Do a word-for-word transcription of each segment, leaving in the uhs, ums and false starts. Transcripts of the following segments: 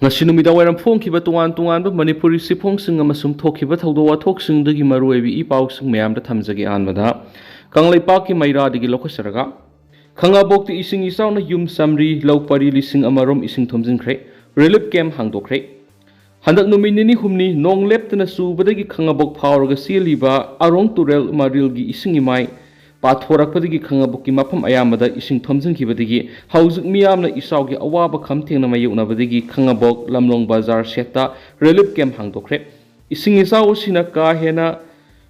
ꯉꯁꯤ ꯅꯨꯃꯤꯗꯥꯡ ꯋꯥꯏꯔꯝ ꯐꯣꯡꯈꯤꯕ ꯇꯣꯉꯥꯟ ꯇꯣꯉꯥꯟꯕ ꯃꯅꯤꯄꯨꯔꯤ ꯆꯦꯐꯣꯡꯁꯤꯡ ꯑꯃꯁꯨꯡ ꯊꯣꯛꯈꯤꯕ ꯊꯧꯗꯣꯛ ꯋꯥꯊꯣꯛꯁꯤꯡꯗꯒꯤ ꯃꯔꯨꯑꯣꯏꯕ ꯏ ꯄꯥꯎꯁꯤꯡ ꯃꯌꯥꯝꯗ ꯊꯝꯖꯒꯦ꯫ ꯑꯍꯥꯟꯕꯗ ꯀꯪꯂꯩꯄꯥꯛꯀꯤ ꯃꯩꯔꯥꯗꯒꯤ ꯂꯧꯈꯠꯆꯔꯒ, ꯈꯥꯉꯕꯣꯛꯇ ꯏꯁꯤꯡ ꯏꯆꯥꯎꯅ ꯌꯨꯝ ꯆꯥꯝꯔꯤ, ꯂꯧ ꯄꯔꯤ ꯂꯤꯁꯤꯡ ꯑꯃ ꯔꯣꯝ ꯏꯁꯤꯡ ꯊꯨꯝꯖꯤꯟꯈ꯭ꯔꯦ꯫ Relief camp ꯍꯥꯡꯗꯣꯛꯈ꯭ꯔꯦ꯫ ꯍꯟꯗꯛ ꯅꯨꯃꯤꯠ ꯅꯤꯅꯤ ꯍꯨꯝꯅꯤ ꯅꯣꯡ ꯂꯦꯞꯇꯅ ꯆꯨꯕꯗꯒꯤ ꯈꯥꯉꯕꯣꯛ ꯐꯥꯎꯔꯒ ꯆꯦꯜꯂꯤꯕ ꯑꯔꯣꯡ ꯇꯨꯔꯦꯜ ꯃꯔꯤꯜꯒꯤ ꯏꯁꯤꯡ ꯏꯃꯥꯏ ꯄꯥꯊꯣꯔꯛꯄꯗꯒꯤ ꯈꯥꯉꯕꯣꯛꯀꯤ ꯃꯐꯝ ꯑꯌꯥꯝꯕꯗ ꯏꯁꯤꯡ ꯊꯨꯝꯖꯤꯟꯈꯤꯕꯗꯒꯤ ꯍꯧꯖꯤꯛ ꯃꯤꯌꯥꯝꯅ ꯏꯆꯥꯎꯒꯤ ꯑꯋꯥꯕ ꯈꯝ ꯊꯦꯡꯅ ꯃꯥꯌꯣꯛꯅꯕꯗꯒꯤ ꯈꯥꯉꯕꯣꯛ ꯂꯝꯂꯣꯡ ꯕꯖꯥꯔ ꯁꯦꯠꯇ ꯔꯤꯂꯤꯐ ꯀꯦꯝꯞ ꯍꯥꯡꯗꯣꯛꯈ꯭ꯔꯦ꯫ ꯏꯁꯤꯡ ꯏꯆꯥꯎ ꯑꯁꯤꯅ ꯀꯥ ꯍꯦꯟꯅ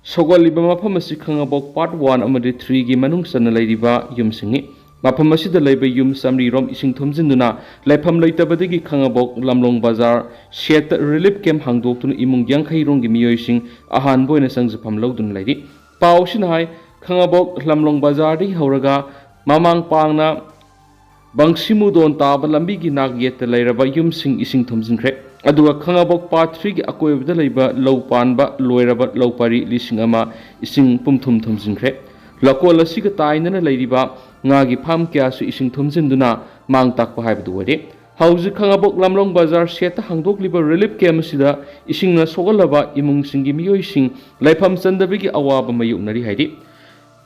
ꯁꯣꯛꯍꯜꯂꯤꯕ ꯃꯐꯝ ꯑꯁꯤ ꯈꯥꯉꯕꯣꯛ ꯄꯥꯔꯠ ꯋꯥꯟ ꯑꯃꯗꯤ ꯊ꯭ꯔꯤꯒꯤ ꯃꯅꯨꯡ ꯆꯟꯅ ꯂꯩꯔꯤꯕ ꯌꯨꯝꯁꯤꯡꯅꯤ꯫ ꯃꯐꯝ ꯑꯁꯤꯗ ꯂꯩꯕ ꯌꯨꯝ ꯆꯥꯝꯔꯤ ꯔꯣꯝ ꯏꯁꯤꯡ ꯊꯨꯝꯖꯤꯟꯗꯨꯅ ꯂꯩꯐꯝ ꯂꯩꯇꯕꯗꯒꯤ ꯈꯥꯉꯕꯣꯛ ꯂꯝꯂꯣꯡ ꯕꯖꯥꯔ ꯁꯦꯠꯇ ꯔꯤꯂꯤꯐ ꯀꯦꯝꯞ ꯍꯥꯡꯗꯣꯛꯇꯨꯅ ꯏꯃꯨꯡ ꯌꯥꯡꯈꯩ ꯔꯣꯝꯒꯤ ꯃꯤꯑꯣꯏꯁꯤꯡ ꯑꯍꯥꯟꯕ ꯑꯣꯏꯅ ꯆꯪꯖꯐꯝ ꯂꯧꯗꯨꯅ ꯂꯩꯔꯤ꯫ ꯄꯥꯎ ꯑꯁꯤꯅ ꯍꯥꯏ, ꯈꯥꯉꯕꯣꯛ ꯂꯝꯂꯣꯡ ꯕꯖꯥꯔꯗꯒꯤ ꯍꯧꯔꯒ ꯃꯃꯥꯡ ꯄꯥꯡꯅ ꯕꯪꯁꯤꯃꯨꯗꯣꯟ ꯇꯥꯕ ꯂꯝꯕꯤꯒꯤ ꯅꯥꯛ ꯌꯦꯠꯇ ꯂꯩꯔꯕ ꯌꯨꯝꯁꯤꯡ ꯏꯁꯤꯡ ꯊꯨꯝꯖꯤꯟꯈ꯭ꯔꯦ꯫ ꯑꯗꯨꯒ ꯈꯥꯉꯕꯣꯛ ꯄꯥꯔꯠ ꯊ꯭ꯔꯤꯒꯤ ꯑꯀꯣꯏꯕꯗ ꯂꯩꯕ ꯂꯧ ꯄꯥꯟꯕ ꯂꯣꯏꯔꯕ ꯂꯧ ꯄꯔꯤ ꯂꯤꯁꯤꯡ ꯑꯃ ꯏꯁꯤꯡ ꯄꯨꯝꯊꯨꯝ ꯊꯨꯝꯖꯤꯟꯈ꯭ꯔꯦ꯫ ꯂꯀꯣꯜ ꯑꯁꯤꯒ ꯇꯥꯏꯅꯅ ꯂꯩꯔꯤꯕ ꯉꯥꯒꯤ ꯐꯥꯔꯝ ꯀꯌꯥꯁꯨ ꯏꯁꯤꯡ ꯊꯨꯝꯖꯤꯟꯗꯨꯅ ꯃꯥꯡ ꯇꯥꯛꯄ ꯍꯥꯏꯕꯗꯨ ꯑꯣꯏꯔꯦ꯫ ꯍꯧꯖꯤꯛ ꯈꯥꯉꯕꯣꯛ ꯂꯝꯂꯣꯡ ꯕꯖꯥꯔ ꯁꯦꯠꯇ ꯍꯥꯡꯗꯣꯛꯂꯤꯕ ꯔꯤꯂꯤꯐ ꯀꯦꯝꯞ ꯑꯁꯤꯗ ꯏꯁꯤꯡꯅ ꯁꯣꯛꯍꯜꯂꯕ ꯏꯃꯨꯡꯁꯤꯡꯒꯤ ꯃꯤꯑꯣꯏꯁꯤꯡ ꯂꯩꯐꯝ ꯆꯟꯗꯕꯒꯤ ꯑꯋꯥꯕ ꯃꯥꯌꯣꯛꯅꯔꯤ ꯍꯥꯏꯔꯤ꯫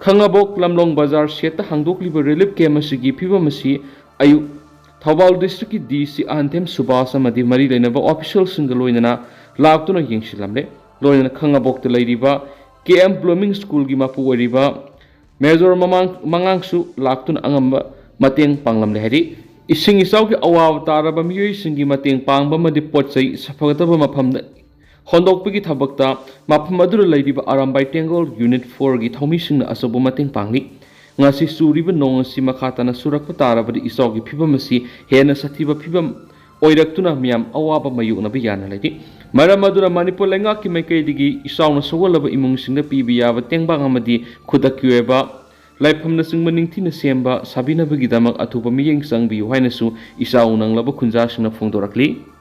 ꯈꯥꯉꯕꯣꯛ ꯂꯝꯂꯣꯡ ꯕꯖꯥꯔ ꯁꯦꯠꯇ ꯍꯥꯡꯗꯣꯛꯂꯤꯕ ꯔꯤꯂꯤꯐ ꯀꯦꯝꯞ ꯑꯁꯤꯒꯤ ꯐꯤꯕꯝ ꯑꯁꯤ ꯑꯌꯨꯛ ꯊꯧꯕꯥꯜ ꯗꯤꯁꯇ꯭ꯔꯤꯛꯀꯤ ꯗꯤ ꯁꯤ ꯑꯍꯟꯊꯦꯝ ꯁꯨꯕꯥꯁ ꯑꯃꯗꯤ ꯃꯔꯤ ꯂꯩꯅꯕ ꯑꯣꯐꯤꯁꯤꯌꯦꯜꯁꯤꯡꯒ ꯂꯣꯏꯅꯅ ꯂꯥꯛꯇꯨꯅ ꯌꯦꯡꯁꯤꯜꯂꯝꯂꯦ꯫ ꯂꯣꯏꯅꯅ ꯈꯥꯉꯕꯣꯛꯇ ꯂꯩꯔꯤꯕ ꯀꯦ ꯑꯦꯝ ꯕ꯭ꯂꯨꯃꯤꯡ ꯁ꯭ꯀꯨꯜꯒꯤ ꯃꯄꯨ ꯑꯣꯏꯔꯤꯕ ꯃꯦꯖꯣꯔ ꯃꯃꯥꯡ-, ꯃꯉꯥꯡꯁꯨ ꯂꯥꯛꯇꯨꯅ ꯑꯉꯝꯕ ꯃꯇꯦꯡ ꯄꯥꯡꯂꯝꯂꯦ ꯍꯥꯏꯔꯤ꯫ ꯏꯁꯤꯡ ꯏꯆꯥꯎꯒꯤ ꯑꯋꯥꯕ ꯇꯥꯔꯕ ꯃꯤꯑꯣꯏꯁꯤꯡꯒꯤ ꯃꯇꯦꯡ ꯄꯥꯡꯕ ꯑꯃꯗꯤ ꯄꯣꯠ ꯆꯩ ꯐꯒꯗꯕ ꯃꯐꯝꯗ ꯍꯣꯟꯗꯣꯛꯄꯒꯤ ꯊꯕꯛꯇ ꯃꯐꯝ ꯑꯗꯨꯗ ꯂꯩꯔꯤꯕ ꯑꯔꯥꯝꯕꯥꯏ ꯇꯦꯡꯒꯣꯜ ꯌꯨꯅꯤꯠ ꯐꯣꯔꯒꯤ ꯊꯧꯃꯤꯁꯤꯡꯅ ꯑꯆꯧꯕ ꯃꯇꯦꯡ ꯄꯥꯡꯂꯤ꯫ ꯉꯁꯤ ꯆꯨꯔꯤꯕ ꯅꯣꯡ ꯑꯁꯤ ꯃꯈꯥ ꯇꯥꯅ ꯆꯨꯔꯛꯄ ꯇꯥꯔꯕꯗꯤ ꯏꯆꯥꯎꯒꯤ ꯐꯤꯕꯝ ꯑꯁꯤ ꯍꯦꯟꯅ ꯁꯥꯊꯤꯕ ꯐꯤꯕꯝ ꯑꯣꯏꯔꯛꯇꯨꯅ ꯃꯤꯌꯥꯝ ꯑꯋꯥꯕ ꯃꯥꯌꯣꯛꯅꯕ ꯌꯥꯅ ꯂꯩꯔꯤ꯫ ꯃꯔꯝ ꯑꯗꯨꯅ ꯃꯅꯤꯄꯨꯔ ꯂꯩꯉꯥꯛꯀꯤ ꯃꯥꯏꯀꯩꯗꯒꯤ ꯏꯆꯥꯎꯅ ꯁꯣꯛꯍꯜꯂꯕ ꯏꯃꯨꯡꯁꯤꯡꯗ ꯄꯤꯕ ꯌꯥꯕ ꯇꯦꯡꯕꯥꯡ ꯑꯃꯗꯤ ꯈꯨꯗꯛꯀꯤ ꯑꯣꯏꯕ ꯂꯩꯐꯝꯅꯆꯤꯡꯕ ꯅꯤꯡꯊꯤꯅ ꯁꯦꯝꯕ ꯁꯥꯕꯤꯅꯕꯒꯤꯗꯃꯛ ꯑꯊꯨꯕ ꯃꯤꯠꯌꯦꯡ ꯆꯪꯕꯤꯌꯨ ꯍꯥꯏꯅꯁꯨ ꯏꯆꯥꯎ ꯅꯪꯂꯕ ꯈꯨꯟꯖꯥꯁꯤꯡꯅ ꯐꯣꯡꯗꯣꯔꯛꯂꯤ꯫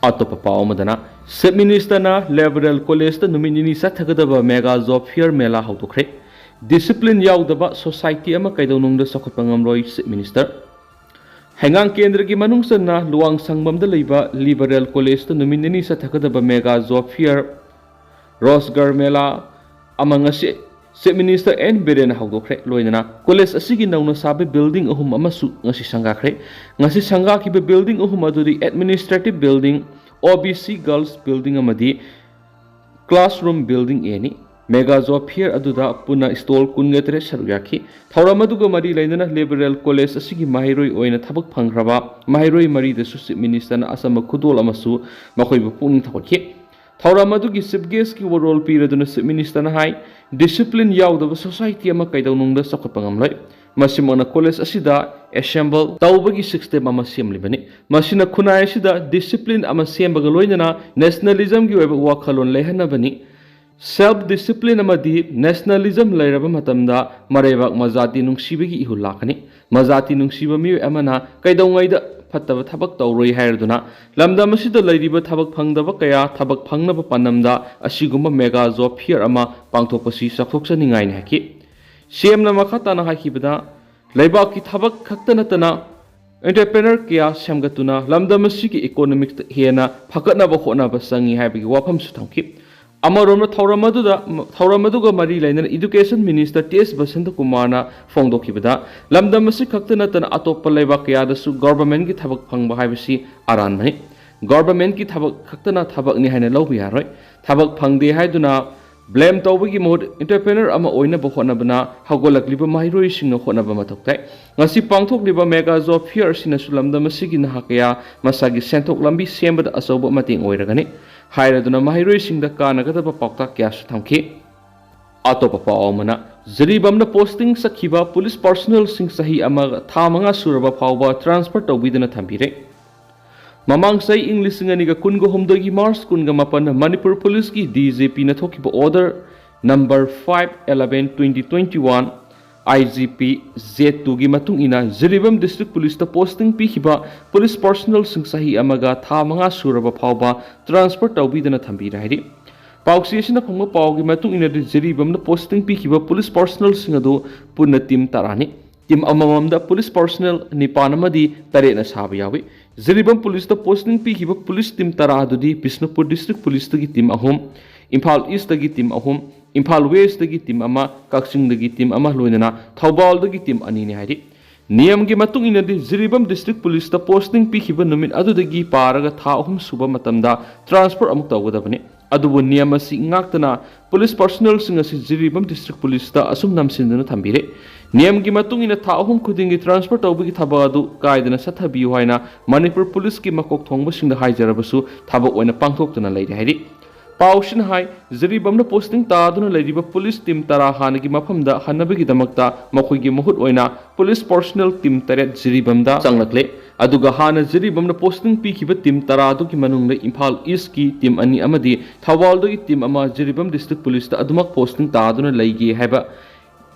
ꯑꯇꯣꯞꯄ ꯄꯥꯎ ꯑꯃꯗꯅ, ꯁꯤꯞ ꯃꯤꯅꯤꯁꯇꯔꯅ ꯂꯤꯕꯔꯦꯜ ꯀꯣꯂꯦꯖꯇ ꯅꯨꯃꯤꯠ ꯅꯤꯅꯤ ꯆꯠꯊꯒꯗꯕ ꯃꯦꯒꯥ ꯖꯣꯕ ꯐꯤꯌꯔ ꯃꯦꯂꯥ ꯍꯧꯗꯣꯛꯈ꯭ꯔꯦ꯫ ꯗꯤꯁꯤꯄ꯭ꯂꯤꯟ ꯌꯥꯎꯗꯕ ꯁꯣꯁꯥꯏꯇꯤ ꯑꯃ ꯀꯩꯗꯧꯅꯨꯡꯗ ꯆꯥꯎꯈꯠꯄ ꯉꯝꯂꯣꯏ, ꯁꯤꯞ ꯃꯤꯅꯤꯁꯇꯔ꯫ ꯍꯩꯉꯥꯡ ꯀꯦꯟꯗ꯭ꯔꯒꯤ ꯃꯅꯨꯡ ꯆꯟꯅ ꯂꯨꯋꯥꯡꯁꯪꯕꯝꯗ ꯂꯩꯕ ꯂꯤꯕꯔꯦꯜ ꯀꯣꯂꯦꯖꯇ ꯅꯨꯃꯤꯠ ꯅꯤꯅꯤ ꯆꯠꯊꯒꯗꯕ ꯃꯦꯒꯥ ꯖꯣꯕ ꯐꯤꯌꯔ, ꯔꯣꯖꯒꯥꯔ ꯃꯦꯂꯥ ꯑꯃ ꯉꯁꯤ ꯆꯤꯐ ꯃꯤꯅꯤꯁꯇꯔ ꯑꯦꯟ ꯕꯤꯔꯦꯟꯅ ꯍꯧꯗꯣꯛꯈ꯭ꯔꯦ꯫ ꯂꯣꯏꯅꯅ ꯀꯣꯂꯦꯖ ꯑꯁꯤꯒꯤ ꯅꯧꯅ ꯁꯥꯕ ꯕꯤꯜꯗꯤꯡ ꯑꯍꯨꯝ ꯑꯃꯁꯨ ꯉꯁꯤ ꯁꯪꯒꯥꯈ꯭ꯔꯦ꯫ ꯉꯁꯤ ꯁꯪꯒꯥꯈꯤꯕ ꯕꯤꯜꯗꯤꯡ ꯑꯍꯨꯝ ꯑꯗꯨꯗꯤ ꯑꯦꯗꯃꯤꯅꯤꯁꯇ꯭ꯔꯦꯇꯤꯚ ꯕꯤꯜꯗꯤꯡ, ꯑꯣ ꯕꯤ ꯁꯤ ꯒꯔꯜꯁ ꯕꯤꯜꯗꯤꯡ ꯑꯃꯗꯤ ꯀ꯭ꯂꯥꯁꯔꯨꯝ ꯕꯤꯜꯗꯤꯡ ꯑꯦꯅꯤ꯫ ꯃꯦꯒꯥ ꯖꯣꯕ ꯐꯤꯌꯔ ꯑꯗꯨꯗ ꯄꯨꯟꯅ ꯁ꯭ꯇꯣꯜ ꯀꯨꯟꯒ ꯇꯔꯦꯠ ꯁꯔꯨꯛ ꯌꯥꯈꯤ꯫ ꯊꯧꯔꯝ ꯑꯗꯨꯒ ꯃꯔꯤ ꯂꯩꯅꯅ ꯂꯤꯕꯔꯦꯜ ꯀꯣꯂꯦꯖ ꯑꯁꯤꯒꯤ ꯃꯍꯩꯔꯣꯏ ꯑꯣꯏꯅ ꯊꯕꯛ ꯐꯪꯈ꯭ꯔꯕ ꯃꯍꯩꯔꯣꯏ ꯃꯔꯤꯗꯁꯨ ꯆꯤꯐ ꯃꯤꯅꯤꯁꯇꯔꯅ ꯑꯆꯝꯕ ꯈꯨꯗꯣꯜ ꯑꯃꯁꯨ ꯃꯈꯣꯏꯕꯨ ꯄꯨꯛꯅꯤꯡ ꯊꯧꯒꯠꯈꯤ꯫ ꯊꯧꯔꯝ ꯑꯗꯨꯒꯤ ꯆꯤꯐ ꯒꯦꯁꯀꯤ ꯋꯥꯔꯣꯜ ꯄꯤꯔꯗꯨꯅ ꯆꯤꯐ ꯃꯤꯅꯤꯁꯇꯔꯅ ꯍꯥꯏ, ꯗꯤꯁꯤꯄ꯭ꯂꯤꯟ ꯌꯥꯎꯗꯕ ꯁꯣꯁꯥꯏꯇꯤ ꯑꯃ ꯀꯩꯗꯧꯅꯨꯡꯗ ꯆꯥꯎꯈꯠꯄ ꯉꯝꯂꯣꯏ꯫ ꯃꯁꯤꯃꯛꯅ ꯀꯣꯂꯦꯖ ꯑꯁꯤꯗ ꯑꯦꯁꯦꯝꯕꯜ ꯇꯧꯕꯒꯤ ꯁꯤꯁꯇꯦꯝ ꯑꯃ ꯁꯦꯝꯂꯤꯕꯅꯤ꯫ ꯃꯁꯤꯅ ꯈꯨꯟꯅꯥꯏ ꯑꯁꯤꯗ ꯗꯤꯁꯤꯄ꯭ꯂꯤꯟ ꯑꯃ ꯁꯦꯝꯕꯒ ꯂꯣꯏꯅꯅ ꯅꯦꯁꯅꯦꯂꯤꯖꯝꯒꯤ ꯑꯣꯏꯕ ꯋꯥꯈꯜꯂꯣꯟ ꯂꯩꯍꯟꯅꯕꯅꯤ꯫ ꯁꯦꯜꯐ ꯗꯤꯁꯤꯄ꯭ꯂꯤꯟ ꯑꯃꯗꯤ ꯅꯦꯁꯅꯦꯂꯤꯖꯝ ꯂꯩꯔꯕ ꯃꯇꯝꯗ ꯃꯔꯩꯕꯥꯛ ꯃꯖꯥꯇꯤ ꯅꯨꯡꯁꯤꯕꯒꯤ ꯏꯍꯨꯜ ꯂꯥꯛꯀꯅꯤ꯫ ꯃꯖꯥꯇꯤ ꯅꯨꯡꯁꯤꯕ ꯃꯤꯑꯣꯏ ꯑꯃꯅ ꯀꯩꯗꯧꯉꯩꯗ ꯐꯠꯇꯕ ꯊꯕꯛ ꯇꯧꯔꯣꯏ ꯍꯥꯏꯔꯗꯨꯅ ꯂꯝꯗꯝ ꯑꯁꯤꯗ ꯂꯩꯔꯤꯕ ꯊꯕꯛ ꯐꯪꯗꯕ ꯀꯌꯥ ꯊꯕꯛ ꯐꯪꯅꯕ ꯄꯥꯟꯗꯝꯗ ꯑꯁꯤꯒꯨꯝꯕ ꯃꯦꯒꯥ ꯖꯣꯕ ꯐꯤꯌꯔ ꯑꯃ ꯄꯥꯡꯊꯣꯛꯄꯁꯤ ꯆꯥꯎꯊꯣꯛꯆꯅꯤꯡꯉꯥꯏꯅꯤ ꯍꯥꯏꯈꯤ꯫ ꯁꯤ ꯑꯦꯝꯅ ꯃꯈꯥ ꯇꯥꯅ ꯍꯥꯏꯈꯤꯕꯗ, ꯂꯩꯕꯥꯛꯀꯤ ꯊꯕꯛ ꯈꯛꯇ ꯅꯠꯇꯅ ꯑꯦꯟꯇꯔꯄ꯭ꯔꯦꯅꯔ ꯀꯌꯥ ꯁꯦꯝꯒꯠꯇꯨꯅ ꯂꯝꯗꯝ ꯑꯁꯤꯒꯤ ꯏꯀꯣꯅꯣꯃꯤꯛꯇ ꯍꯦꯟꯅ ꯐꯒꯠꯅꯕ ꯍꯣꯠꯅꯕ ꯆꯪꯏ ꯍꯥꯏꯕꯒꯤ ꯋꯥꯐꯝꯁꯨ ꯊꯝꯈꯤ꯫ ꯑꯃꯔꯣꯝꯗ ꯊꯧꯔꯝ ꯑꯗꯨꯗ, ꯊꯧꯔꯝ ꯑꯗꯨꯒ ꯃꯔꯤ ꯂꯩꯅꯅ ꯏꯗꯨꯀꯦꯁꯟ ꯃꯤꯅꯤꯁꯇꯔ ꯇꯤ ꯑꯦꯁ ꯕꯁꯟꯇ ꯀꯨꯃꯥꯔꯅ ꯐꯣꯡꯗꯣꯛꯈꯤꯕꯗ, ꯂꯝꯗꯝ ꯑꯁꯤ ꯈꯛꯇ ꯅꯠꯇꯅ ꯑꯇꯣꯞꯄ ꯂꯩꯕꯥꯛ ꯀꯌꯥꯗꯁꯨ ꯒꯣꯚꯔꯟꯃꯦꯟꯠꯀꯤ ꯊꯕꯛ ꯐꯪꯕ ꯍꯥꯏꯕꯁꯤ ꯑꯔꯥꯟꯕꯅꯤ꯫ ꯒꯣꯚꯔꯟꯃꯦꯟꯠꯀꯤ ꯊꯕꯛ ꯈꯛꯇꯅ ꯊꯕꯛꯅꯤ ꯍꯥꯏꯅ ꯂꯧꯕ ꯌꯥꯔꯣꯏ꯫ ꯊꯕꯛ ꯐꯪꯗꯦ ꯍꯥꯏꯗꯨꯅ ꯕ꯭ꯂꯦꯝ ꯇꯧꯕꯒꯤ ꯃꯍꯨꯠ ꯑꯦꯟꯇꯔꯄ꯭ꯔꯦꯅꯔ ꯑꯃ ꯑꯣꯏꯅꯕ ꯍꯣꯠꯅꯕꯅ ꯍꯧꯒꯠꯂꯛꯂꯤꯕ ꯃꯍꯩꯔꯣꯏꯁꯤꯡꯅ ꯍꯣꯠꯅꯕ ꯃꯊꯧ ꯇꯥꯏ꯫ ꯉꯁꯤ ꯄꯥꯡꯊꯣꯛꯂꯤꯕ ꯃꯦꯒꯥ ꯖꯣꯕ ꯐꯤꯌꯔ ꯑꯁꯤꯅꯁꯨ ꯂꯝꯗꯝ ꯑꯁꯤꯒꯤ ꯅꯍꯥ ꯀꯌꯥ ꯃꯁꯥꯒꯤ ꯁꯦꯟꯊꯣꯛ ꯂꯝꯕꯤ ꯁꯦꯝꯕꯗ ꯑꯆꯧꯕ ꯃꯇꯦꯡ ꯑꯣꯏꯔꯒꯅꯤ꯫ ꯍꯥꯏꯔꯗꯨꯅ ꯃꯍꯩꯔꯣꯏꯁꯤꯡꯗ ꯀꯥꯟꯅꯒꯗꯕ ꯄꯥꯎꯇꯥꯛ ꯀꯌꯥꯁꯨ ꯊꯝꯈꯤ꯫ ꯑꯇꯣꯞꯄ ꯄꯥꯎ ꯑꯃꯅ, ꯖꯤꯔꯤꯕꯥꯝꯗ ꯄꯣꯁꯇꯤꯡ ꯆꯠꯈꯤꯕ ꯄꯨꯂꯤꯁ ꯄꯥꯔꯁꯣꯅꯦꯜꯁꯤꯡ ꯆꯍꯤ ꯑꯃꯒ ꯊꯥ ꯃꯉꯥ ꯁꯨꯔꯕ ꯐꯥꯎꯕ ꯇ꯭ꯔꯥꯟꯁꯐꯔ ꯇꯧꯕꯤꯗꯨꯅ ꯊꯝꯕꯤꯔꯦ꯫ ꯃꯃꯥꯡ ꯆꯍꯤ ꯏꯪ ꯂꯤꯁꯤꯡ ꯑꯅꯤꯒ ꯀꯨꯟꯒ ꯍꯨꯝꯗꯣꯏꯒꯤ ꯃꯥꯔꯆ ꯀꯨꯟꯒ ꯃꯥꯄꯟꯗ ꯃꯅꯤꯄꯨꯔ ꯄꯨꯂꯤꯁꯀꯤ ꯗꯤ ꯖꯤ ꯄꯤꯅ ꯊꯣꯛꯈꯤꯕ order number five eleven twenty twenty one, I G P J ꯇꯨꯒꯤ ꯃꯇꯨꯡ ꯏꯟꯅ ꯖꯤꯔꯤꯕꯥꯝ ꯗꯤꯁꯇ꯭ꯔꯤꯛ ꯄꯨꯂꯤꯁꯇ ꯄꯣꯁꯇꯤꯡ ꯄꯤꯈꯤꯕ ꯄꯨꯂꯤꯁ ꯄꯥꯔꯁꯣꯅꯦꯜꯁꯤꯡ ꯆꯍꯤ ꯑꯃꯒ ꯊꯥ ꯃꯉꯥ ꯁꯨꯔꯕ ꯐꯥꯎꯕ ꯇ꯭ꯔꯥꯟꯁꯐꯔ ꯇꯧꯕꯤꯗꯨꯅ ꯊꯝꯕꯤꯔꯦ ꯍꯥꯏꯔꯤ꯫ ꯄꯥꯎꯆꯦ ꯑꯁꯤꯅ ꯐꯪꯕ ꯄꯥꯎꯒꯤ ꯃꯇꯨꯡ ꯏꯟꯅꯗꯤ, ꯖꯤꯔꯤꯕꯥꯝꯗ ꯄꯣꯁꯇꯤꯡ ꯄꯤꯈꯤꯕ ꯄꯨꯂꯤꯁ ꯄꯥꯔꯁꯣꯅꯦꯜꯁꯤꯡ ꯑꯗꯨ ꯄꯨꯟꯅ ꯇꯤꯝ ꯇꯔꯥꯅꯤ꯫ ꯇꯤꯝ ꯑꯃꯃꯝꯗ ꯄꯨꯂꯤꯁ ꯄꯔꯁꯣꯅꯦꯜ ꯅꯤꯄꯥꯟ ꯑꯃꯗꯤ ꯇꯔꯦꯠꯅ ꯁꯥꯕ ꯌꯥꯎꯏ꯫ ꯖꯤꯔꯤꯕꯥꯝ ꯄꯨꯂꯤꯁꯇ ꯄꯣꯁꯇꯤꯡ ꯄꯤꯈꯤꯕ ꯄꯨꯂꯤꯁ ꯇꯤꯝ ꯇꯔꯥ ꯑꯗꯨꯗꯤ ꯕꯤꯁꯅꯨꯄꯨꯔ ꯗꯤꯁꯇ꯭ꯔꯤꯛ ꯄꯨꯂꯤꯁꯇꯒꯤ ꯇꯤꯝ ꯑꯍꯨꯝ, ꯏꯝꯐꯥꯜ ꯏꯁꯇꯒꯤ ꯇꯤꯝ ꯑꯍꯨꯝ, ꯏꯝꯐꯥꯜ ꯋꯦꯁꯇꯒꯤ ꯇꯤꯝ ꯑꯃ, ꯀꯛꯆꯤꯡꯗꯒꯤ ꯇꯤꯝ ꯑꯃ, ꯂꯣꯏꯅꯅ ꯊꯧꯕꯥꯜꯗꯒꯤ ꯇꯤꯝ ꯑꯅꯤꯅꯤ ꯍꯥꯏꯔꯤ꯫ ꯅꯤꯌꯝꯒꯤ ꯃꯇꯨꯡ ꯏꯟꯅꯗꯤ ꯖꯤꯔꯤꯕꯥꯝ ꯗꯤꯁꯇ꯭ꯔꯤꯛ ꯄꯨꯂꯤꯁꯇ ꯄꯣꯁꯇꯤꯡ ꯄꯤꯈꯤꯕ ꯅꯨꯃꯤꯠ ꯑꯗꯨꯗꯒꯤ ꯄꯥꯔꯒ ꯊꯥ ꯑꯍꯨꯝ ꯁꯨꯕ ꯃꯇꯝꯗ ꯇ꯭ꯔꯥꯟꯁꯐꯔ ꯑꯃꯨꯛ ꯇꯧꯒꯗꯕꯅꯤ꯫ ꯑꯗꯨꯕꯨ ꯅꯤꯌꯝ ꯑꯁꯤ ꯉꯥꯛꯇꯅ ꯄꯨꯂꯤꯁ ꯄꯔꯁꯣꯅꯦꯜꯁꯤꯡ ꯑꯁꯤ ꯖꯤꯔꯤꯕꯥꯝ ꯗꯤꯁꯇ꯭ꯔꯤꯛ ꯄꯨꯂꯤꯁꯇ ꯑꯁꯨꯝ ꯅꯝꯁꯤꯟꯗꯨꯅ ꯊꯝꯕꯤꯔꯦ꯫ ꯅꯤꯌꯝꯒꯤ ꯃꯇꯨꯡ ꯏꯟꯅ ꯊꯥ ꯑꯍꯨꯝ ꯈꯨꯗꯤꯡꯒꯤ ꯇ꯭ꯔꯥꯟꯁꯐꯔ ꯇꯧꯕꯒꯤ ꯊꯕꯛ ꯑꯗꯨ ꯀꯥꯏꯗꯅ ꯆꯠꯊꯕꯤꯌꯨ ꯍꯥꯏꯅ ꯃꯅꯤꯄꯨꯔ ꯄꯨꯂꯤꯁꯀꯤ ꯃꯀꯣꯛ ꯊꯣꯡꯕꯁꯤꯡꯗ ꯍꯥꯏꯖꯔꯕꯁꯨ ꯊꯕꯛ ꯑꯣꯏꯅ ꯄꯥꯡꯊꯣꯛꯇꯨꯅ ꯂꯩꯔꯦ ꯍꯥꯏꯔꯤ꯫ ꯄꯥꯎꯁꯤꯅ ꯍꯥꯏ, ꯖꯤꯔꯤꯕꯥꯝꯗ ꯄꯣꯁꯇꯤꯡ ꯇꯥꯗꯨꯅ ꯂꯩꯔꯤꯕ ꯄꯨꯂꯤꯁ ꯇꯤꯝ ꯇꯔꯥ ꯍꯥꯟꯅꯒꯤ ꯃꯐꯝꯗ ꯍꯟꯅꯕꯒꯤꯗꯃꯛꯇ ꯃꯈꯣꯏꯒꯤ ꯃꯍꯨꯠ ꯑꯣꯏꯅ ꯄꯨꯂꯤꯁ ꯄꯔꯁꯣꯅꯦꯜ ꯇꯤꯝ ꯇꯔꯦꯠ ꯖꯤꯔꯤꯕꯥꯝꯗ ꯆꯪꯂꯛꯂꯦ꯫ ꯑꯗꯨꯒ ꯍꯥꯟꯅ ꯖꯤꯔꯤꯕꯥꯝꯗ ꯄꯣꯁꯇꯤꯡ ꯄꯤꯈꯤꯕ ꯇꯤꯝ ꯇꯔꯥ ꯑꯗꯨꯒꯤ ꯃꯅꯨꯡꯗ ꯏꯝꯐꯥꯜ ꯏꯁꯀꯤ ꯇꯤꯝ ꯑꯅꯤ ꯑꯃꯗꯤ ꯊꯧꯕꯥꯜꯗꯒꯤ ꯇꯤꯝ ꯑꯃ ꯖꯤꯔꯤꯕꯥꯝ ꯗꯤꯁꯇ꯭ꯔꯤꯛ ꯄꯨꯂꯤꯁꯇ ꯑꯗꯨꯃꯛ ꯄꯣꯁꯇꯤꯡ ꯇꯥꯗꯨꯅ ꯂꯩꯒꯦ ꯍꯥꯏꯕ,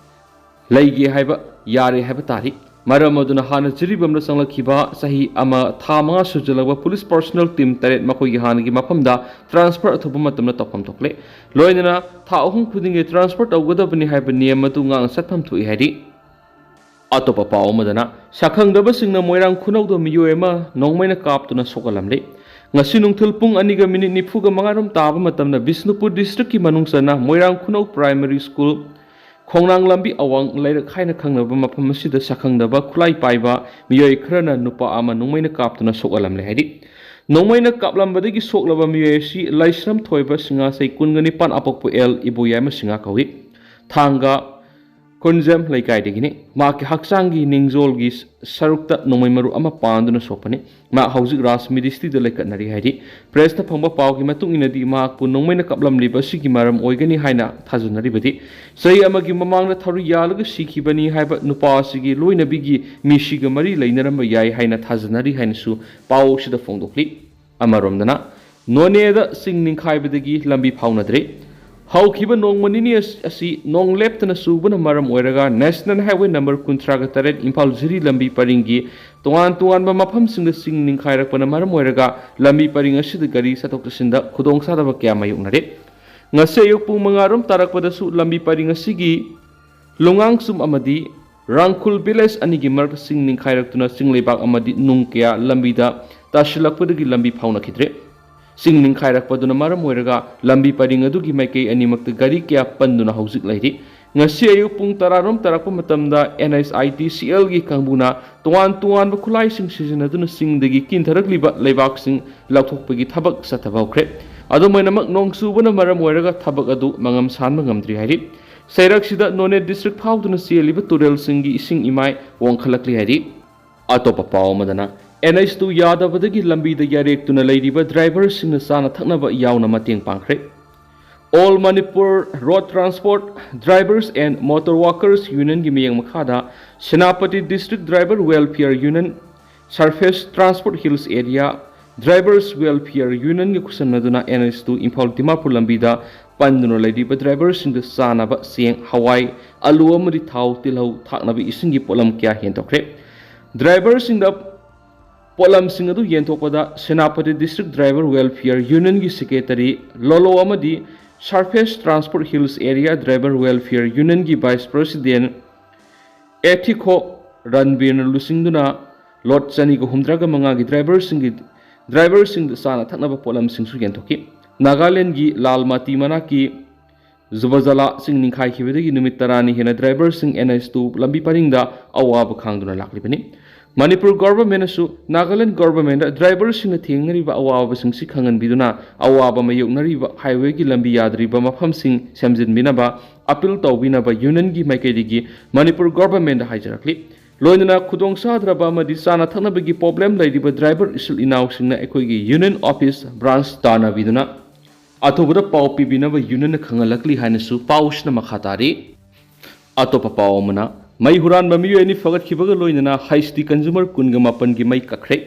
ꯂꯩꯒꯦ ꯍꯥꯏꯕ ꯌꯥꯔꯦ ꯍꯥꯏꯕ ꯇꯥꯔꯤ꯫ ꯃꯔꯝ ꯑꯗꯨꯅ ꯍꯥꯟꯅ ꯖꯤꯔꯤꯕꯥꯝꯗ ꯆꯪꯂꯛꯈꯤꯕ ꯆꯍꯤ ꯑꯃ ꯊꯥ ꯃꯉꯥ ꯁꯨꯖꯜꯂꯕ ꯄꯨꯂꯤꯁ ꯄꯔꯁꯣꯅꯦꯜ ꯇꯤꯝ ꯇꯔꯦꯠ ꯃꯈꯣꯏꯒꯤ ꯍꯥꯟꯅꯒꯤ ꯃꯐꯝꯗ ꯇ꯭ꯔꯥꯟꯁꯐꯔ ꯑꯊꯨꯕ ꯃꯇꯝꯗ ꯇꯧꯐꯝ ꯊꯣꯛꯂꯦ꯫ ꯂꯣꯏꯅꯅ ꯊꯥ ꯑꯍꯨꯝ ꯈꯨꯗꯤꯡꯒꯤ ꯇ꯭ꯔꯥꯟꯁꯐꯔ ꯇꯧꯒꯗꯕꯅꯤ ꯍꯥꯏꯕ ꯅꯤꯌꯝ ꯑꯗꯨ ꯉꯥꯛꯅ ꯆꯠꯐꯝ ꯊꯣꯛꯏ ꯍꯥꯏꯔꯤ꯫ ꯑꯇꯣꯞꯄ ꯄꯥꯎ ꯑꯃꯗꯅ, ꯁꯛꯈꯪꯗꯕꯁꯤꯡꯅ ꯃꯣꯏꯔꯥꯡ ꯈꯨꯅꯧꯗ ꯃꯤꯑꯣꯏ ꯑꯃ ꯅꯣꯡꯃꯩꯅ ꯀꯥꯞꯇꯨꯅ ꯁꯣꯛꯍꯜꯂꯝꯂꯦ꯫ ꯉꯁꯤ ꯅꯨꯡꯊꯤꯜ ꯄꯨꯡ ꯑꯅꯤꯒ ꯃꯤꯅꯤꯠ ꯅꯤꯐꯨꯒ ꯃꯉꯥꯔꯣꯝ ꯇꯥꯕ ꯃꯇꯝꯗ ꯕꯤꯁꯅꯨꯄꯨꯔ ꯗꯤꯁꯇ꯭ꯔꯤꯛꯀꯤ ꯃꯅꯨꯡ ꯆꯟꯅ ꯃꯣꯏꯔꯥꯡ ꯈꯨꯅꯧ ꯄ꯭ꯔꯥꯏꯃꯔꯤ ꯁ꯭ꯀꯨꯜ, ꯈꯣꯡꯅꯥꯡ ꯂꯝꯕꯤ ꯑꯋꯥꯡ ꯂꯩꯔꯛ ꯍꯥꯏꯅ ꯈꯪꯅꯕ ꯃꯐꯝ ꯑꯁꯤꯗ ꯁꯛꯈꯪꯗꯕ ꯈꯨꯠꯂꯥꯏ ꯄꯥꯏꯕ ꯃꯤꯑꯣꯏ ꯈꯔꯅ ꯅꯨꯄꯥ ꯑꯃ ꯅꯣꯡꯃꯩꯅ ꯀꯥꯞꯇꯨꯅ ꯁꯣꯛꯍꯜꯂꯝꯂꯦ ꯍꯥꯏꯔꯤ꯫ ꯅꯣꯡꯃꯩꯅ ꯀꯥꯞꯂꯝꯕꯗꯒꯤ ꯁꯣꯛꯂꯕ ꯃꯤꯑꯣꯏ ꯑꯁꯤ ꯂꯥꯏꯁ꯭ꯔꯝ ꯊꯣꯏꯕ ꯁꯤꯡꯉꯥ, ꯆꯍꯤ ꯀꯨꯟꯒ ꯅꯤꯄꯥꯟ, ꯑꯄꯣꯛꯄ ꯑꯦꯜ ꯏꯕꯣꯌꯥꯏꯃ ꯁꯤꯡꯉꯥ ꯀꯧꯏ꯫ ꯊꯥꯡꯒ ꯈꯨꯟꯖꯦꯝ ꯂꯩꯀꯥꯏꯗꯒꯤꯅꯤ꯫ ꯃꯍꯥꯛꯀꯤ ꯍꯛꯆꯥꯡꯒꯤ ꯅꯤꯡꯖꯣꯜꯒꯤ ꯁꯔꯨꯛꯇ ꯅꯣꯡꯃꯩ ꯃꯔꯨ ꯑꯃ ꯄꯥꯟꯗꯨꯅ ꯁꯣꯛꯄꯅꯤ꯫ ꯃꯍꯥꯛ ꯍꯧꯖꯤꯛ ꯔꯥꯖꯃꯤꯔꯤ ꯁꯤꯇꯤꯗ ꯂꯩꯈꯠꯅꯔꯤ ꯍꯥꯏꯔꯤ꯫ ꯄ꯭ꯔꯦꯁꯇ ꯐꯪꯕ ꯄꯥꯎꯒꯤ ꯃꯇꯨꯡ ꯏꯟꯅꯗꯤ, ꯃꯍꯥꯛꯄꯨ ꯅꯣꯡꯃꯩꯅ ꯀꯥꯞꯂꯝꯂꯤꯕ ꯑꯁꯤꯒꯤ ꯃꯔꯝ ꯑꯣꯏꯒꯅꯤ ꯍꯥꯏꯅ ꯊꯥꯖꯅꯔꯤꯕꯗꯤ, ꯆꯍꯤ ꯑꯃꯒꯤ ꯃꯃꯥꯡꯗ ꯊꯧꯔꯤ ꯌꯥꯜꯂꯒ ꯁꯤꯈꯤꯕꯅꯤ ꯍꯥꯏꯕ ꯅꯨꯄꯥ ꯑꯁꯤꯒꯤ ꯂꯣꯏꯅꯕꯤꯒꯤ ꯃꯤꯁꯤꯒ ꯃꯔꯤ ꯂꯩꯅꯔꯝꯕ ꯌꯥꯏ ꯍꯥꯏꯅ ꯊꯥꯖꯅꯔꯤ ꯍꯥꯏꯅꯁꯨ ꯄꯥꯎ ꯑꯁꯤꯗ ꯐꯣꯡꯗꯣꯛꯂꯤ꯫ ꯑꯃꯔꯣꯝꯗꯅ, ꯅꯣꯅꯦꯗ ꯆꯤꯡ ꯅꯤꯡꯈꯥꯏꯕꯗꯒꯤ ꯂꯝꯕꯤ ꯐꯥꯎꯅꯗ꯭ꯔꯦ꯫ ꯍꯧꯈꯤꯕ ꯅꯣꯡꯃ ꯅꯤꯅꯤ ꯑꯁ-, ꯑꯁꯤ ꯅꯣꯡ ꯂꯦꯞꯇꯅ ꯆꯨꯕꯅ ꯃꯔꯝ ꯑꯣꯏꯔꯒ ꯅꯦꯁꯅꯦꯜ ꯍꯥꯏꯋꯦ ꯅꯝꯕꯔ ꯀꯨꯟꯊ꯭ꯔꯥꯒ ꯇꯔꯦꯠ ꯏꯝꯐꯥꯜ ꯖꯤꯔꯤ ꯂꯝꯕꯤ ꯄꯔꯤꯡꯒꯤ ꯇꯣꯉꯥꯟ ꯇꯣꯉꯥꯟꯕ ꯃꯐꯝꯁꯤꯡꯗ ꯆꯤꯡ ꯅꯤꯡꯈꯥꯏꯔꯛꯄꯅ ꯃꯔꯝ ꯑꯣꯏꯔꯒ ꯂꯝꯕꯤ ꯄꯔꯤꯡ ꯑꯁꯤꯗ ꯒꯥꯔꯤ ꯆꯠꯊꯣꯛ ꯆꯠꯁꯤꯟꯗ ꯈꯨꯗꯣꯡꯆꯥꯗꯕ ꯀꯌꯥ ꯃꯥꯌꯣꯛꯅꯔꯦ꯫ ꯉꯁꯤ ꯑꯌꯨꯛ ꯄꯨꯡ ꯃꯉꯥꯔꯣꯝ ꯇꯥꯔꯛꯄꯗꯁꯨ ꯂꯝꯕꯤ ꯄꯔꯤꯡ ꯑꯁꯤꯒꯤ ꯂꯣꯡꯉꯥꯡꯆꯨꯝ ꯑꯃꯗꯤ ꯔꯥꯡꯈꯨꯜ ꯚꯤꯂꯦꯖ ꯑꯅꯤꯒꯤ ꯃꯔꯛꯇ ꯆꯤꯡ ꯅꯤꯡꯈꯥꯏꯔꯛꯇꯨꯅ ꯆꯤꯡ ꯂꯩꯕꯥꯛ ꯑꯃꯗꯤ ꯅꯨꯡ ꯀꯌꯥ ꯂꯝꯕꯤꯗ ꯇꯥꯁꯤꯜꯂꯛꯄꯗꯒꯤ ꯂꯝꯕꯤ ꯐꯥꯎꯅꯈꯤꯗ꯭ꯔꯦ꯫ ꯆꯤꯡ ꯅꯤꯡꯈꯥꯏꯔꯛꯄꯗꯨꯅ ꯃꯔꯝ ꯑꯣꯏꯔꯒ ꯂꯝꯕꯤ ꯄꯔꯤꯡ ꯑꯗꯨꯒꯤ ꯃꯥꯏꯀꯩ ꯑꯅꯤꯃꯛꯇ ꯒꯥꯔꯤ ꯀꯌꯥ ꯄꯟꯗꯨꯅ ꯍꯧꯖꯤꯛ ꯂꯩꯔꯤ꯫ ꯉꯁꯤ ꯑꯌꯨꯛ ꯄꯨꯡ ꯇꯔꯥꯔꯣꯝ ꯇꯥꯔꯛꯄ ꯃꯇꯝꯗ NHIDCLꯒꯤ ꯀꯥꯡꯕꯨꯅ ꯇꯣꯉꯥꯟ ꯇꯣꯉꯥꯟꯕ ꯈꯨꯠꯂꯥꯏꯁꯤꯡ ꯁꯤꯖꯤꯟꯅꯗꯨꯅ ꯆꯤꯡꯗꯒꯤ ꯀꯤꯟꯊꯔꯛꯂꯤꯕ ꯂꯩꯕꯥꯛꯁꯤꯡ ꯂꯧꯊꯣꯛꯄꯒꯤ ꯊꯕꯛ ꯆꯠꯊꯕ ꯍꯧꯈ꯭ꯔꯦ꯫ ꯑꯗꯨꯝ ꯑꯣꯏꯅꯃꯛ, ꯅꯣꯡ ꯆꯨꯕꯅ ꯃꯔꯝ ꯑꯣꯏꯔꯒ ꯊꯕꯛ ꯑꯗꯨ ꯃꯉꯝ ꯁꯥꯟꯕ ꯉꯝꯗ꯭ꯔꯤ ꯍꯥꯏꯔꯤ꯫ ꯆꯩꯔꯛꯁꯤꯗ ꯅꯣꯅꯦ ꯗꯤꯁꯇ꯭ꯔꯤꯛ ꯐꯥꯎꯗꯨꯅ ꯆꯦꯜꯂꯤꯕ ꯇꯨꯔꯦꯜꯁꯤꯡꯒꯤ ꯏꯁꯤꯡ ꯏꯃꯥꯏ ꯋꯥꯡꯈꯠꯂꯛꯂꯤ ꯍꯥꯏꯔꯤ꯫ ꯑꯇꯣꯞꯄ ꯄꯥꯎ ꯑꯃꯗꯅ, NH two ꯌꯥꯗꯕꯗꯒꯤ ꯂꯝꯕꯤꯗ ꯌꯥꯔꯦꯛꯇꯨꯅ ꯂꯩꯔꯤꯕ ꯗ꯭ꯔꯥꯏꯚꯔꯁꯤꯡꯅ ꯆꯥꯅ ꯊꯛꯅꯕ ꯌꯥꯎꯅ ꯃꯇꯦꯡ ꯄꯥꯡꯈ꯭ꯔꯦ꯫ All Manipur Road Transport Drivers and Motor Workers Unionꯒꯤ ꯃꯤꯠꯌꯦꯡ ꯃꯈꯥꯗ Senapati District Driver Welfare Union, Surface Transport Hills Area Drivers Welfare Unionꯒ ꯈꯨꯠꯁꯝꯅꯗꯨꯅ NH two Imphal Dimapur ꯂꯝꯕꯤꯗ ꯄꯟꯗꯨꯅ ꯂꯩꯔꯤꯕ ꯗ꯭ꯔꯥꯏꯚꯔꯁꯤꯡꯗ ꯆꯥꯅꯕ ꯆꯦꯡ, ꯍꯋꯥꯏ, ꯑꯂꯨ ꯑꯃꯗꯤ ꯊꯥꯎ, ꯇꯤꯜꯍꯧ, ꯊꯥꯛꯅꯕ ꯏꯁꯤꯡꯒꯤ ꯄꯣꯠꯂꯝ ꯀꯌꯥ ꯌꯦꯟꯊꯣꯛꯈ꯭ꯔꯦ꯫ ꯗ꯭ꯔꯥꯏꯚꯔꯁꯤꯡꯗ ꯄꯣꯠꯂꯝꯁꯤꯡ ꯑꯗꯨ ꯌꯦꯟꯊꯣꯛꯄꯗ Senapati District Driver Welfare Unionꯒꯤ Secretary ꯂꯣꯂꯣ ꯑꯃꯗꯤ Surface Transport Hills Area Driver Welfare Unionꯒꯤ Vice President ꯑꯦꯊꯤꯈꯣ ꯔꯟꯕꯤꯔꯅ ꯂꯨꯆꯤꯡꯗꯨꯅ ꯂꯣꯠ ꯆꯅꯤꯒ ꯍꯨꯝꯗ꯭ꯔꯥꯒ ꯃꯉꯥꯒꯤ ꯗ꯭ꯔꯥꯏꯚꯔꯁꯤꯡꯒꯤ, ꯗ꯭ꯔꯥꯏꯚꯔꯁꯤꯡꯗ ꯆꯥꯅ ꯊꯛꯅꯕ ꯄꯣꯠꯂꯝꯁꯤꯡꯁꯨ ꯌꯦꯟꯊꯣꯛꯈꯤ꯫ ꯅꯥꯒꯥꯂꯦꯟꯗꯒꯤ ꯂꯥꯜꯃꯥꯇꯤ ꯃꯅꯥꯛꯀꯤ ꯖꯨꯕꯖꯥꯂꯥ ꯆꯤꯡ ꯅꯤꯡꯈꯥꯏꯈꯤꯕꯗꯒꯤ ꯅꯨꯃꯤꯠ ꯇꯔꯥꯅꯤ ꯍꯦꯟꯅ ꯗ꯭ꯔꯥꯏꯚꯔꯁꯤꯡ NH two ꯂꯝꯕꯤ ꯄꯔꯤꯡꯗ ꯑꯋꯥꯕ ꯈꯥꯡꯗꯨꯅ ꯂꯥꯛꯂꯤꯕꯅꯤ꯫ ꯃꯅꯤꯄꯨꯔ ꯒꯣꯚꯔꯟꯃꯦꯟꯠꯅꯁꯨ ꯅꯥꯒꯥꯂꯦꯟꯗ ꯒꯣꯚꯔꯟꯃꯦꯟꯠꯇ ꯗ꯭ꯔꯥꯏꯚꯔꯁꯤꯡꯅ ꯊꯦꯡꯅꯔꯤꯕ ꯑꯋꯥꯕꯁꯤꯡꯁꯤ ꯈꯪꯍꯟꯕꯤꯗꯨꯅ ꯑꯋꯥꯕ ꯃꯥꯌꯣꯛꯅꯔꯤꯕ ꯍꯥꯏꯋꯦꯒꯤ ꯂꯝꯕꯤ ꯌꯥꯗ꯭ꯔꯤꯕ ꯃꯐꯝꯁꯤꯡ ꯁꯦꯝꯖꯤꯟꯕꯤꯅꯕ ꯑꯄꯤꯜ ꯇꯧꯕꯤꯅꯕ ꯌꯨꯅꯤꯌꯟꯒꯤ ꯃꯥꯏꯀꯩꯗꯒꯤ ꯃꯅꯤꯄꯨꯔ ꯒꯣꯚꯔꯟꯃꯦꯟꯠꯇ ꯍꯥꯏꯖꯔꯛꯂꯤ꯫ ꯂꯣꯏꯅꯅ ꯈꯨꯗꯣꯡ ꯆꯥꯗ꯭ꯔꯕ ꯑꯃꯗꯤ ꯆꯥꯅ ꯊꯛꯅꯕꯒꯤ ꯄ꯭ꯔꯣꯕ꯭ꯂꯦꯝ ꯂꯩꯔꯤꯕ ꯗ꯭ꯔꯥꯏꯚꯔ ꯏꯆꯤꯜ ꯏꯅꯥꯎꯁꯤꯡꯅ ꯑꯩꯈꯣꯏꯒꯤ ꯌꯨꯅꯤꯌꯟ ꯑꯣꯐꯤꯁ ꯕ꯭ꯔꯥꯟꯁ ꯇꯥꯟꯅꯕꯤꯗꯨꯅ ꯑꯊꯨꯕꯗ ꯄꯥꯎ ꯄꯤꯕꯤꯅꯕ ꯌꯨꯅꯤꯌꯟꯅ ꯈꯪꯍꯜꯂꯛꯂꯤ ꯍꯥꯏꯅꯁꯨ ꯄꯥꯎꯁꯤꯅ ꯃꯈꯥ ꯇꯥꯔꯤ꯫ ꯑꯇꯣꯞꯄ ꯄꯥꯎ ꯑꯃꯅ, ꯃꯩ ꯍꯨꯔꯥꯟꯕ ꯃꯤꯑꯣꯏ ꯑꯅꯤ ꯐꯒꯠꯈꯤꯕꯒ ꯂꯣꯏꯅꯅ ꯍꯩꯁ ꯇꯤ ꯀꯟꯖꯨꯃꯔ ꯀꯨꯟꯒ ꯃꯥꯄꯟꯒꯤ ꯃꯩ ꯀꯛꯈ꯭ꯔꯦ꯫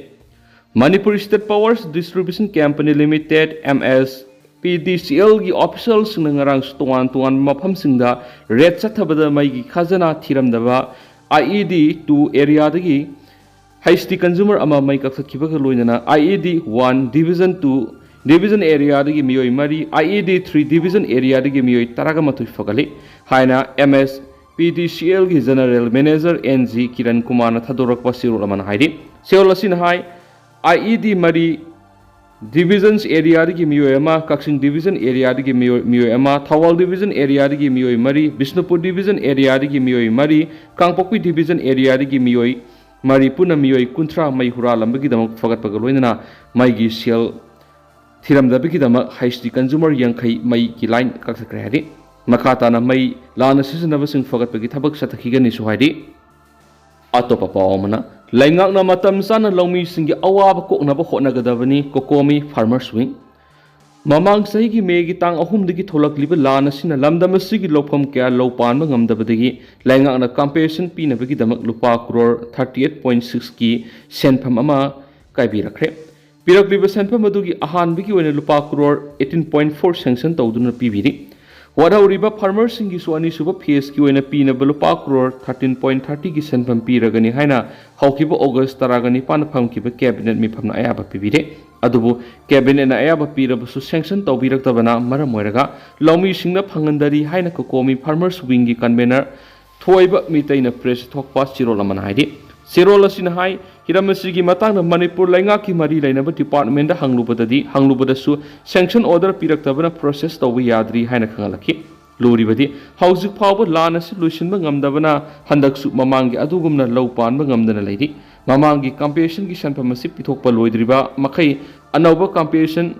ꯃꯅꯤꯄꯨꯔ ꯁ꯭ꯇꯦꯠ ꯄꯥꯋꯔꯁ ꯗꯤꯁꯇ꯭ꯔꯤꯕ꯭ꯌꯨꯁꯟ ꯀꯝꯄꯅꯤ ꯂꯤꯃꯤꯇꯦꯗ, MSPDCLꯒꯤ ꯑꯣꯐꯤꯁꯤꯌꯦꯜꯁꯤꯡꯅ ꯉꯔꯥꯡꯁꯨ ꯇꯣꯉꯥꯟ ꯇꯣꯉꯥꯟꯕ ꯃꯐꯝꯁꯤꯡꯗ ꯔꯦꯗ ꯆꯠꯊꯕꯗ ꯃꯩꯒꯤ ꯈꯥꯖꯅꯥ ꯊꯤꯔꯝꯗꯕ IED two ꯑꯦꯔꯤꯌꯥꯗꯒꯤ ꯍꯩꯁ ꯇꯤ ꯀꯟꯖꯨꯃꯔ ꯑꯃ ꯃꯩ ꯀꯛꯊꯠꯈꯤꯕꯒ ꯂꯣꯏꯅꯅ IED one Division two Division ꯑꯦꯔꯤꯌꯥꯗꯒꯤ ꯃꯤꯑꯣꯏ ꯃꯔꯤ, IED three Division ꯑꯦꯔꯤꯌꯥꯗꯒꯤ ꯃꯤꯑꯣꯏ ꯇꯔꯥꯒ ꯃꯥꯊꯣꯏ ꯐꯒꯠꯂꯤ ꯍꯥꯏꯅ MS ꯄꯤ ꯗꯤ ꯁꯤ ꯑꯦꯜꯒꯤ general manager N G Kiran ꯀꯨꯃꯥꯔꯅ ꯊꯥꯗꯣꯔꯛꯄ ꯆꯦꯔꯣꯜ ꯑꯃꯅ ꯍꯥꯏꯔꯤ꯫ ꯆꯦꯔꯣꯜ ꯑꯁꯤꯅ ꯍꯥꯏ, ꯑꯥꯏ ꯏ ꯗꯤ ꯃꯔꯤ, ꯗꯤꯚꯤꯖꯟꯁ ꯑꯦꯔꯤꯌꯥꯗꯒꯤ ꯃꯤꯑꯣꯏ ꯑꯃ, ꯀꯛꯆꯤꯡ ꯗꯤꯚꯤꯖꯟ ꯑꯦꯔꯤꯌꯥꯗꯒꯤ ꯃꯤꯑꯣꯏ, ꯃꯤꯑꯣꯏ ꯑꯃ, ꯊꯧꯕꯥꯜ ꯗꯤꯚꯤꯖꯟ ꯑꯦꯔꯤꯌꯥꯗꯒꯤ ꯃꯤꯑꯣꯏ ꯃꯔꯤ, ꯕꯤꯁꯅꯨꯄꯨꯔ ꯗꯤꯚꯤꯖꯟ ꯑꯦꯔꯤꯌꯥꯗꯒꯤ ꯃꯤꯑꯣꯏ ꯃꯔꯤ, ꯀꯥꯡꯄꯣꯛꯄꯤ ꯗꯤꯚꯤꯖꯟ ꯑꯦꯔꯤꯌꯥꯗꯒꯤ ꯃꯤꯑꯣꯏ ꯃꯔꯤ, ꯄꯨꯟꯅ ꯃꯤꯑꯣꯏ ꯀꯨꯟꯊ꯭ꯔꯥ ꯃꯩ ꯍꯨꯔꯥꯜꯂꯝꯕꯒꯤꯗꯃꯛ ꯐꯒꯠꯄꯒ ꯂꯣꯏꯅꯅ ꯃꯩꯒꯤ ꯁꯦꯜ ꯊꯤꯔꯝꯗꯕꯒꯤꯗꯃꯛ ꯍꯩꯁ ꯗꯤ ꯀꯟꯖꯨꯃꯔ ꯌꯥꯡꯈꯩ ꯃꯩꯒꯤ ꯂꯥꯏꯟ ꯀꯛꯊꯠꯈ꯭ꯔꯦ ꯍꯥꯏꯔꯤ꯫ ꯃꯈꯥ ꯇꯥꯅ ꯃꯩ ꯂꯥꯟꯅ ꯁꯤꯖꯤꯟꯅꯕꯁꯤꯡ ꯐꯒꯠꯄꯒꯤ ꯊꯕꯛ ꯆꯠꯊꯈꯤꯒꯅꯤꯁꯨ ꯍꯥꯏꯔꯤ꯫ ꯑꯇꯣꯞꯄ ꯄꯥꯎ ꯑꯃꯅ, ꯂꯩꯉꯥꯛꯅ ꯃꯇꯝ ꯆꯥꯅ ꯂꯧꯃꯤꯁꯤꯡꯒꯤ ꯑꯋꯥꯕ ꯀꯣꯛꯅꯕ ꯍꯣꯠꯅꯒꯗꯕꯅꯤ, ꯀꯣꯀꯣꯃꯤ ꯐꯥꯔꯃꯔꯁ ꯋꯤꯡ꯫ ꯃꯃꯥꯡ ꯆꯍꯤꯒꯤ ꯃꯦꯒꯤ ꯇꯥꯡ ꯑꯍꯨꯝꯗꯒꯤ ꯊꯣꯛꯂꯛꯂꯤꯕ ꯂꯥꯟ ꯑꯁꯤꯅ ꯂꯝꯗꯝ ꯑꯁꯤꯒꯤ ꯂꯧꯐꯝ ꯀꯌꯥ ꯂꯧ ꯄꯥꯟꯕ ꯉꯝꯗꯕꯗꯒꯤ ꯂꯩꯉꯥꯛꯅ ꯀꯝꯄꯦꯟꯁꯦꯁꯟ ꯄꯤꯅꯕꯒꯤꯗꯃꯛ ꯂꯨꯄꯥ ꯀ꯭ꯔꯣꯔ ꯊꯥꯔꯇꯤ ꯑꯩꯠ ꯄꯣꯏꯟ ꯁꯤꯛꯁꯀꯤ ꯁꯦꯟꯐꯝ ꯑꯃ ꯀꯥꯏꯕꯤꯔꯛꯈ꯭ꯔꯦ꯫ ꯄꯤꯔꯛꯂꯤꯕ ꯁꯦꯟꯐꯝ ꯑꯗꯨꯒꯤ ꯑꯍꯥꯟꯕꯒꯤ ꯑꯣꯏꯅ ꯂꯨꯄꯥ crore eighteen point four sanction ꯇꯧꯗꯨꯅ ꯄꯤꯕꯤꯔꯤ꯫ ꯋꯥꯠꯍꯧꯔꯤꯕ ꯐꯥꯔꯃꯔꯁꯤꯡꯒꯤꯁꯨ ꯑꯅꯤꯁꯨꯕ ꯐꯦꯖꯀꯤ ꯑꯣꯏꯅ ꯄꯤꯅꯕ ꯂꯨꯄꯥ ꯀ꯭ꯔꯣꯔ ꯊꯥꯔꯇꯤꯟ ꯄꯣꯏꯟ ꯊꯥꯔꯇꯤꯒꯤ ꯁꯦꯟꯐꯝ ꯄꯤꯔꯒꯅꯤ ꯍꯥꯏꯅ ꯍꯧꯈꯤꯕ ꯑꯣꯒꯁ ꯇꯔꯥꯒ ꯅꯤꯄꯥꯟꯗ ꯐꯝꯈꯤꯕ ꯀꯦꯕꯤꯅꯦꯠ ꯃꯤꯐꯝꯅ ꯑꯌꯥꯕ ꯄꯤꯕꯤꯔꯦ꯫ ꯑꯗꯨꯕꯨ ꯀꯦꯕꯤꯅꯦꯠꯅ ꯑꯌꯥꯕ ꯄꯤꯔꯕꯁꯨ ꯁꯦꯡꯁꯟ ꯇꯧꯕꯤꯔꯛꯇꯕꯅ ꯃꯔꯝ ꯑꯣꯏꯔꯒ ꯂꯧꯃꯤꯁꯤꯡꯅ ꯐꯪꯍꯟꯗꯔꯤ ꯍꯥꯏꯅ ꯀꯣꯀꯣꯃꯤ ꯐꯥꯔꯃꯔꯁ ꯋꯤꯡꯒꯤ ꯀꯟꯚꯦꯅꯔ ꯊꯣꯏꯕ ꯃꯤꯇꯩꯅ ꯄ꯭ꯔꯦꯁꯇ ꯊꯣꯛꯄ ꯆꯦꯔꯣꯜ ꯑꯃꯅ ꯍꯥꯏꯔꯤ꯫ ꯆꯦꯔꯣꯜ ꯑꯁꯤꯅ ꯍꯥꯏ, ꯍꯤꯔꯝ ꯑꯁꯤꯒꯤ ꯃꯇꯥꯡꯗ ꯃꯅꯤꯄꯨꯔ ꯂꯩꯉꯥꯛꯀꯤ ꯃꯔꯤ ꯂꯩꯅꯕ ꯗꯤꯄꯥꯔꯠꯃꯦꯟꯗ ꯍꯪꯂꯨꯕꯗꯗꯤ, ꯍꯪꯂꯨꯕꯗꯁꯨ ꯁꯦꯡꯁꯟ ꯑꯣꯔꯗꯔ ꯄꯤꯔꯛꯇꯕꯅ ꯄ꯭ꯔꯣꯁꯦꯁ ꯇꯧꯕ ꯌꯥꯗ꯭ꯔꯤ ꯍꯥꯏꯅ ꯈꯪꯍꯜꯂꯛꯈꯤ꯫ ꯂꯨꯔꯤꯕꯗꯤ ꯍꯧꯖꯤꯛ ꯐꯥꯎꯕ ꯂꯥꯟ ꯑꯁꯤ ꯂꯣꯏꯁꯤꯟꯕ ꯉꯝꯗꯕꯅ ꯍꯟꯗꯛꯁꯨ ꯃꯃꯥꯡꯒꯤ ꯑꯗꯨꯒꯨꯝꯅ ꯂꯧ ꯄꯥꯟꯕ ꯉꯝꯗꯅ ꯂꯩꯔꯤ꯫ ꯃꯃꯥꯡꯒꯤ ꯀꯝꯄꯦꯟꯁꯦꯁꯟꯒꯤ ꯁꯦꯟꯐꯝ ꯑꯁꯤ ꯄꯤꯊꯣꯛꯄ ꯂꯣꯏꯗ꯭ꯔꯤꯕ ꯃꯈꯩ ꯑꯅꯧꯕ ꯀꯝꯄꯦꯟꯁꯦꯁꯟ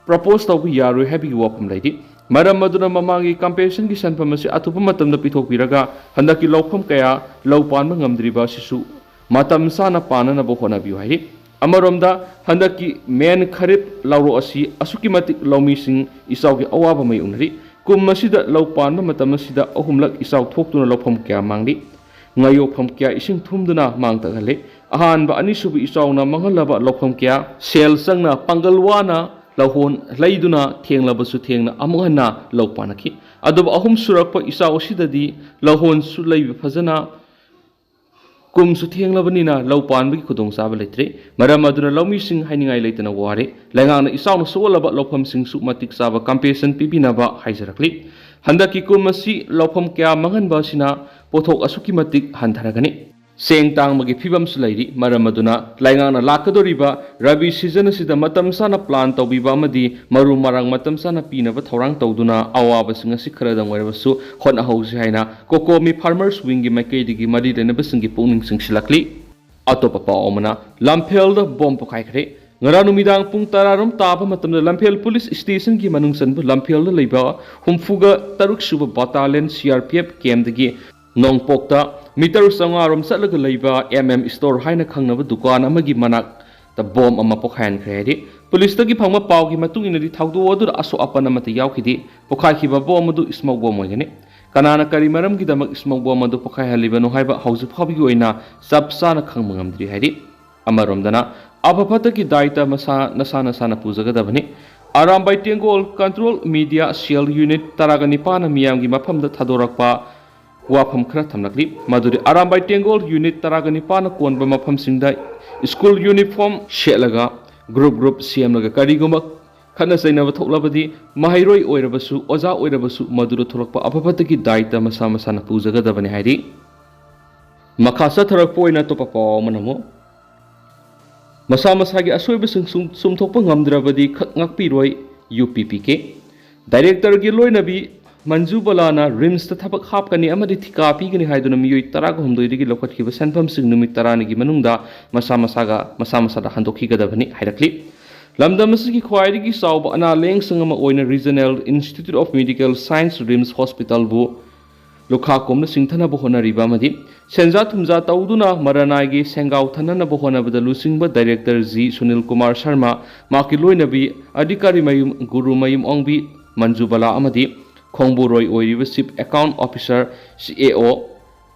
ꯄ꯭ꯔꯄꯣꯖ ꯇꯧꯕ ꯌꯥꯔꯣꯏ ꯍꯥꯏꯕꯒꯤ ꯋꯥꯐꯝ ꯂꯩꯔꯤ꯫ ꯃꯔꯝ ꯑꯗꯨꯅ ꯃꯃꯥꯡꯒꯤ ꯀꯝꯄꯦꯟꯁꯦꯁꯟꯒꯤ ꯁꯦꯟꯐꯝ ꯑꯁꯤ ꯑꯊꯨꯕ ꯃꯇꯝꯗ ꯄꯤꯊꯣꯛꯄꯤꯔꯒ ꯍꯟꯗꯛꯀꯤ ꯂꯧꯐꯝ ꯀꯌꯥ ꯂꯧ ꯄꯥꯟꯕ ꯉꯝꯗ꯭ꯔꯤꯕ ꯑꯁꯤꯁꯨ ꯃꯇꯝ ꯆꯥꯅ ꯄꯥꯟꯅꯅꯕ ꯍꯣꯠꯅꯕꯤꯌꯨ ꯍꯥꯏꯔꯤ꯫ ꯑꯃꯔꯣꯝꯗ ꯍꯟꯗꯛꯀꯤ ꯃꯦꯟ ꯈꯔꯤꯞ ꯂꯧꯔꯣꯛ ꯑꯁꯤ ꯑꯁꯨꯛꯀꯤ ꯃꯇꯤꯛ ꯂꯧꯃꯤꯁꯤꯡ ꯏꯆꯥꯎꯒꯤ ꯑꯋꯥꯕ ꯃꯥꯌꯣꯛꯅꯔꯤ꯫ ꯀꯨꯝ ꯑꯁꯤꯗ ꯂꯧ ꯄꯥꯟꯕ ꯃꯇꯝ ꯑꯁꯤꯗ ꯑꯍꯨꯝꯂꯛ ꯏꯆꯥꯎ ꯊꯣꯛꯇꯨꯅ ꯂꯧꯐꯝ ꯀꯌꯥ ꯃꯥꯡꯂꯤ꯫ ꯉꯥꯌꯣꯛꯐꯝ ꯀꯌꯥ ꯏꯁꯤꯡ ꯊꯨꯝꯗꯨꯅ ꯃꯥꯡ ꯇꯥꯛꯍꯜꯂꯤ꯫ ꯑꯍꯥꯟꯕ ꯑꯅꯤꯁꯨꯕ ꯏꯆꯥꯎꯅ ꯃꯥꯡꯍꯜꯂꯕ ꯂꯧꯐꯝ ꯀꯌꯥ ꯁꯦꯜ ꯆꯪꯅ ꯄꯥꯡꯒꯜ ꯋꯥꯅ ꯂꯧꯍꯣꯟ ꯂꯩꯗꯨꯅ ꯊꯦꯡꯂꯕꯁꯨ ꯊꯦꯡꯅ ꯑꯃꯨꯛ ꯍꯟꯅ ꯂꯧ ꯄꯥꯟꯅꯈꯤ꯫ ꯑꯗꯨꯕꯨ ꯑꯍꯨꯝ ꯁꯨꯔꯛꯄ ꯏꯆꯥꯎ ꯑꯁꯤꯗꯗꯤ ꯂꯧꯍꯣꯟꯁꯨ ꯂꯩꯕ ꯐꯖꯅ ꯀꯨꯝꯁꯨ ꯊꯦꯡꯂꯕꯅꯤꯅ ꯂꯧ ꯄꯥꯟꯕꯒꯤ ꯈꯨꯗꯣꯡꯆꯥꯕ ꯂꯩꯇ꯭ꯔꯦ꯫ ꯃꯔꯝ ꯑꯗꯨꯅ ꯂꯧꯃꯤꯁꯤꯡ ꯍꯥꯏꯅꯤꯡꯉꯥꯏ ꯂꯩꯇꯅ ꯋꯥꯔꯦ꯫ ꯂꯩꯉꯥꯛꯅ ꯏꯆꯥꯎꯅ ꯁꯣꯛꯍꯜꯂꯕ ꯂꯧꯐꯝꯁꯤꯡꯁꯨ ꯃꯇꯤꯛ ꯆꯥꯕ ꯀꯝꯄꯦꯟꯁꯦꯁꯟ ꯄꯤꯕꯤꯅꯕ ꯍꯥꯏꯖꯔꯛꯂꯤ꯫ ꯍꯟꯗꯛꯀꯤ ꯀꯨꯝ ꯑꯁꯤ ꯂꯧꯐꯝ ꯀꯌꯥ ꯃꯥꯡꯍꯟꯕ ꯑꯁꯤꯅ ꯄꯣꯠꯊꯣꯛ ꯑꯁꯨꯛꯀꯤ ꯃꯇꯤꯛ ꯍꯟꯊꯔꯒꯅꯤ꯫ ꯆꯦꯡ ꯇꯥꯡꯕꯒꯤ ꯐꯤꯕꯝꯁꯨ ꯂꯩꯔꯤ꯫ ꯃꯔꯝ ꯑꯗꯨꯅ ꯂꯩꯉꯥꯛꯅ ꯂꯥꯛꯀꯗꯧꯔꯤꯕ ꯔꯕꯤ ꯁꯤꯖꯟ ꯑꯁꯤꯗ ꯃꯇꯝ ꯆꯥꯅ ꯄ꯭ꯂꯥꯟ ꯇꯧꯕꯤꯕ ꯑꯃꯗꯤ ꯃꯔꯨ ꯃꯔꯥꯡ ꯃꯇꯝ ꯆꯥꯅ ꯄꯤꯅꯕ ꯊꯧꯔꯥꯡ ꯇꯧꯗꯨꯅ ꯑꯋꯥꯕꯁꯤꯡ ꯑꯁꯤ ꯈꯔꯗꯪ ꯑꯣꯏꯔꯕꯁꯨ ꯍꯣꯠꯅꯍꯧꯁꯤ ꯍꯥꯏꯅ ꯀꯣꯀꯣꯃꯤ ꯐꯥꯔꯃꯔꯁ ꯋꯤꯡꯒꯤ ꯃꯥꯏꯀꯩꯗꯒꯤ ꯃꯔꯤ ꯂꯩꯅꯕꯁꯤꯡꯒꯤ ꯄꯨꯛꯅꯤꯡ ꯆꯤꯡꯁꯤꯜꯂꯛꯂꯤ꯫ ꯑꯇꯣꯞꯄ ꯄꯥꯎ ꯑꯃꯅ, ꯂꯝꯐꯦꯜꯗ ꯕꯣꯝ ꯄꯣꯈꯥꯏꯈ꯭ꯔꯦ꯫ ꯉꯔꯥꯡ ꯅꯨꯃꯤꯗꯥꯡ ꯄꯨꯡ ꯇꯔꯥꯔꯣꯝ ꯇꯥꯕ ꯃꯇꯝꯗ ꯂꯝꯐꯦꯜ ꯄꯨꯂꯤꯁ ꯁ꯭ꯇꯦꯁꯟꯒꯤ ꯃꯅꯨꯡ ꯆꯟꯕ ꯂꯝꯐꯦꯜꯗ ꯂꯩꯕ ꯍꯨꯝꯐꯨꯒ ꯇꯔꯨꯛ ꯁꯨꯕ ꯕꯇꯥꯂꯤꯌꯟ ꯁꯤ ꯑꯥꯔ ꯄꯤ ꯑꯦꯐ ꯀꯦꯝꯗꯒꯤ ꯅꯣꯡꯄꯣꯛꯇ ꯃꯤꯇꯔ ꯆꯥꯝꯃꯉꯥꯔꯣꯝ ꯆꯠꯂꯒ ꯂꯩꯕ ꯑꯦꯝ ꯑꯦꯝ ꯁ꯭ꯇꯣꯔ ꯍꯥꯏꯅ ꯈꯪꯅꯕ ꯗꯨꯀꯥꯟ ꯑꯃꯒꯤ ꯃꯅꯥꯛꯇ ꯕꯣꯝ ꯑꯃ ꯄꯣꯈꯥꯏꯍꯟꯈ꯭ꯔꯦ ꯍꯥꯏꯔꯤ꯫ ꯄꯨꯂꯤꯁꯇꯒꯤ ꯐꯪꯕ ꯄꯥꯎꯒꯤ ꯃꯇꯨꯡ ꯏꯟꯅꯗꯤ ꯊꯧꯗꯣꯛ ꯑꯗꯨꯗ ꯑꯁꯣꯛ ꯑꯄꯟ ꯑꯃꯠꯇ ꯌꯥꯎꯈꯤꯗꯦ꯫ ꯄꯣꯈꯥꯏꯈꯤꯕ ꯕꯣꯝ ꯑꯗꯨ ꯁ꯭ꯃꯣꯛ ꯕꯣꯝ ꯑꯣꯏꯒꯅꯤ꯫ ꯀꯅꯥꯅ ꯀꯔꯤ ꯃꯔꯝꯒꯤꯗꯃꯛ ꯁ꯭ꯃꯣꯛ ꯕꯣꯝ ꯑꯗꯨ ꯄꯣꯈꯥꯏꯍꯜꯂꯤꯕꯅꯣ ꯍꯥꯏꯕ ꯍꯧꯖꯤꯛ ꯐꯥꯎꯕꯒꯤ ꯑꯣꯏꯅ ꯆꯞ ꯆꯥꯅ ꯈꯪꯕ ꯉꯝꯗ꯭ꯔꯤ ꯍꯥꯏꯔꯤ꯫ ꯑꯃꯔꯣꯝꯗꯅ, ꯑꯐ ꯐꯠꯇꯒꯤ ꯗꯥꯏꯇ ꯃꯁꯥ ꯅꯁꯥ ꯅꯁꯥꯅ ꯄꯨꯖꯒꯗꯕꯅꯤ꯫ ꯑꯔꯥꯝꯕꯥꯏ ꯇꯦꯡꯒꯣꯜ ꯀꯟꯇ꯭ꯔꯣꯜ ꯃꯤꯗꯤꯌꯥ ꯁꯦꯜ ꯌꯨꯅꯤꯠ ꯇꯔꯥꯒ ꯅꯤꯄꯥꯟꯅ ꯃꯤꯌꯥꯝꯒꯤ ꯃꯐꯝꯗ ꯊꯥꯗꯣꯔꯛꯄ ꯋꯥꯐꯝ ꯈꯔ ꯊꯝꯂꯛꯂꯤ꯫ ꯃꯗꯨꯗꯤ ꯑꯔꯥꯝꯕꯥꯏ ꯇꯦꯡꯒꯣꯜ ꯌꯨꯅꯤꯠ ꯇꯔꯥꯒ ꯅꯤꯄꯥꯟꯅ ꯀꯣꯟꯕ ꯃꯐꯝꯁꯤꯡꯗ ꯁ꯭ꯀꯨꯜ ꯌꯨꯅꯤꯐꯣꯔꯝ ꯁꯦꯠꯂꯒ ꯒ꯭ꯔꯨꯞ ꯒ꯭ꯔꯨꯞ ꯁꯦꯝꯂꯒ ꯀꯔꯤꯒꯨꯝꯕ ꯈꯠꯅ ꯆꯩꯅꯕ ꯊꯣꯛꯂꯕꯗꯤ ꯃꯍꯩꯔꯣꯏ ꯑꯣꯏꯔꯕꯁꯨ, ꯑꯣꯖꯥ ꯑꯣꯏꯔꯕꯁꯨ ꯃꯗꯨꯗ ꯊꯣꯛꯂꯛꯄ ꯑꯐ ꯐꯠꯇꯒꯤ ꯗꯥꯏꯇ ꯃꯁꯥ ꯃꯁꯥꯅ ꯄꯨꯖꯒꯗꯕꯅꯤ ꯍꯥꯏꯔꯤ꯫ ꯃꯈꯥ ꯆꯠꯊꯔꯛꯄ ꯑꯣꯏꯅ ꯑꯇꯣꯞꯄ ꯄꯥꯎ ꯑꯃꯅ ꯑꯃꯨꯛ, ꯃꯁꯥ ꯃꯁꯥꯒꯤ ꯑꯁꯣꯏꯕꯁꯤꯡ ꯁꯨꯝ-, ꯆꯨꯝꯊꯣꯛꯄ ꯉꯝꯗ꯭ꯔꯕꯗꯤ ꯈꯛ ꯉꯥꯛꯄꯤꯔꯣꯏ ꯌꯨ ꯄꯤ ꯄꯤ ꯀꯦ꯫ ꯗꯥꯏꯔꯦꯛꯇꯔꯒꯤ ꯂꯣꯏꯅꯕꯤ ꯃꯟꯖꯨ ꯕꯂꯥꯅ ꯔꯤꯝꯁꯇ ꯊꯕꯛ ꯍꯥꯞꯀꯅꯤ ꯑꯃꯗꯤ ꯊꯤꯀꯥ ꯄꯤꯒꯅꯤ ꯍꯥꯏꯗꯨꯅ ꯃꯤꯑꯣꯏ ꯇꯔꯥꯒ ꯍꯨꯝꯗꯣꯏꯗꯒꯤ ꯂꯧꯈꯠꯈꯤꯕ ꯁꯦꯟꯐꯝꯁꯤꯡ ꯅꯨꯃꯤꯠ ꯇꯔꯥꯅꯤꯒꯤ ꯃꯅꯨꯡꯗ ꯃꯁꯥ ꯃꯁꯥꯒ, ꯃꯁꯥ ꯃꯁꯥꯗ ꯍꯟꯗꯣꯛꯈꯤꯒꯗꯕꯅꯤ ꯍꯥꯏꯔꯛꯂꯤ꯫ ꯂꯝꯗꯝ ꯑꯁꯤꯒꯤ ꯈ꯭ꯋꯥꯏꯗꯒꯤ ꯆꯥꯎꯕ ꯑꯅꯥ ꯂꯥꯌꯦꯡꯁꯪ ꯑꯃ ꯑꯣꯏꯅ Regional Institute of Medical Science RIMS ꯍꯣꯁꯄꯤꯇꯥꯜꯕꯨ ꯂꯨꯈꯥ ꯀꯣꯝꯅ ꯆꯤꯡꯊꯅꯕ ꯍꯣꯠꯅꯔꯤꯕ ꯑꯃꯗꯤ ꯁꯦꯟꯖꯥ ꯊꯨꯝꯖꯥ ꯇꯧꯗꯨꯅ ꯃꯔꯅꯥꯏꯒꯤ ꯁꯦꯡꯒꯥꯎ ꯊꯟꯅꯅꯕ ꯍꯣꯠꯅꯕꯗ ꯂꯨꯆꯤꯡꯕ ꯗꯥꯏꯔꯦꯛꯇꯔ ꯖꯤ ꯁꯨꯅꯤꯜ ꯀꯨꯃꯥꯔ ꯁꯔꯃ, ꯃꯍꯥꯛꯀꯤ ꯂꯣꯏꯅꯕꯤ ꯑꯙꯤꯀꯥꯔꯤ ꯃꯌꯨꯝ ꯒꯨꯔꯨ ꯃꯌꯨꯝ ꯑꯣꯡꯕꯤ ꯃꯟꯖꯨꯕꯂꯥ ꯑꯃꯗꯤ ꯈꯣꯡꯕꯨꯔꯣꯏ ꯑꯣꯏꯔꯤꯕ ꯆꯤꯐ ꯑꯦꯀꯥꯎꯟ ꯑꯣꯐꯤꯁꯥꯔ, ꯁꯤ ꯑꯦ ꯑꯣ,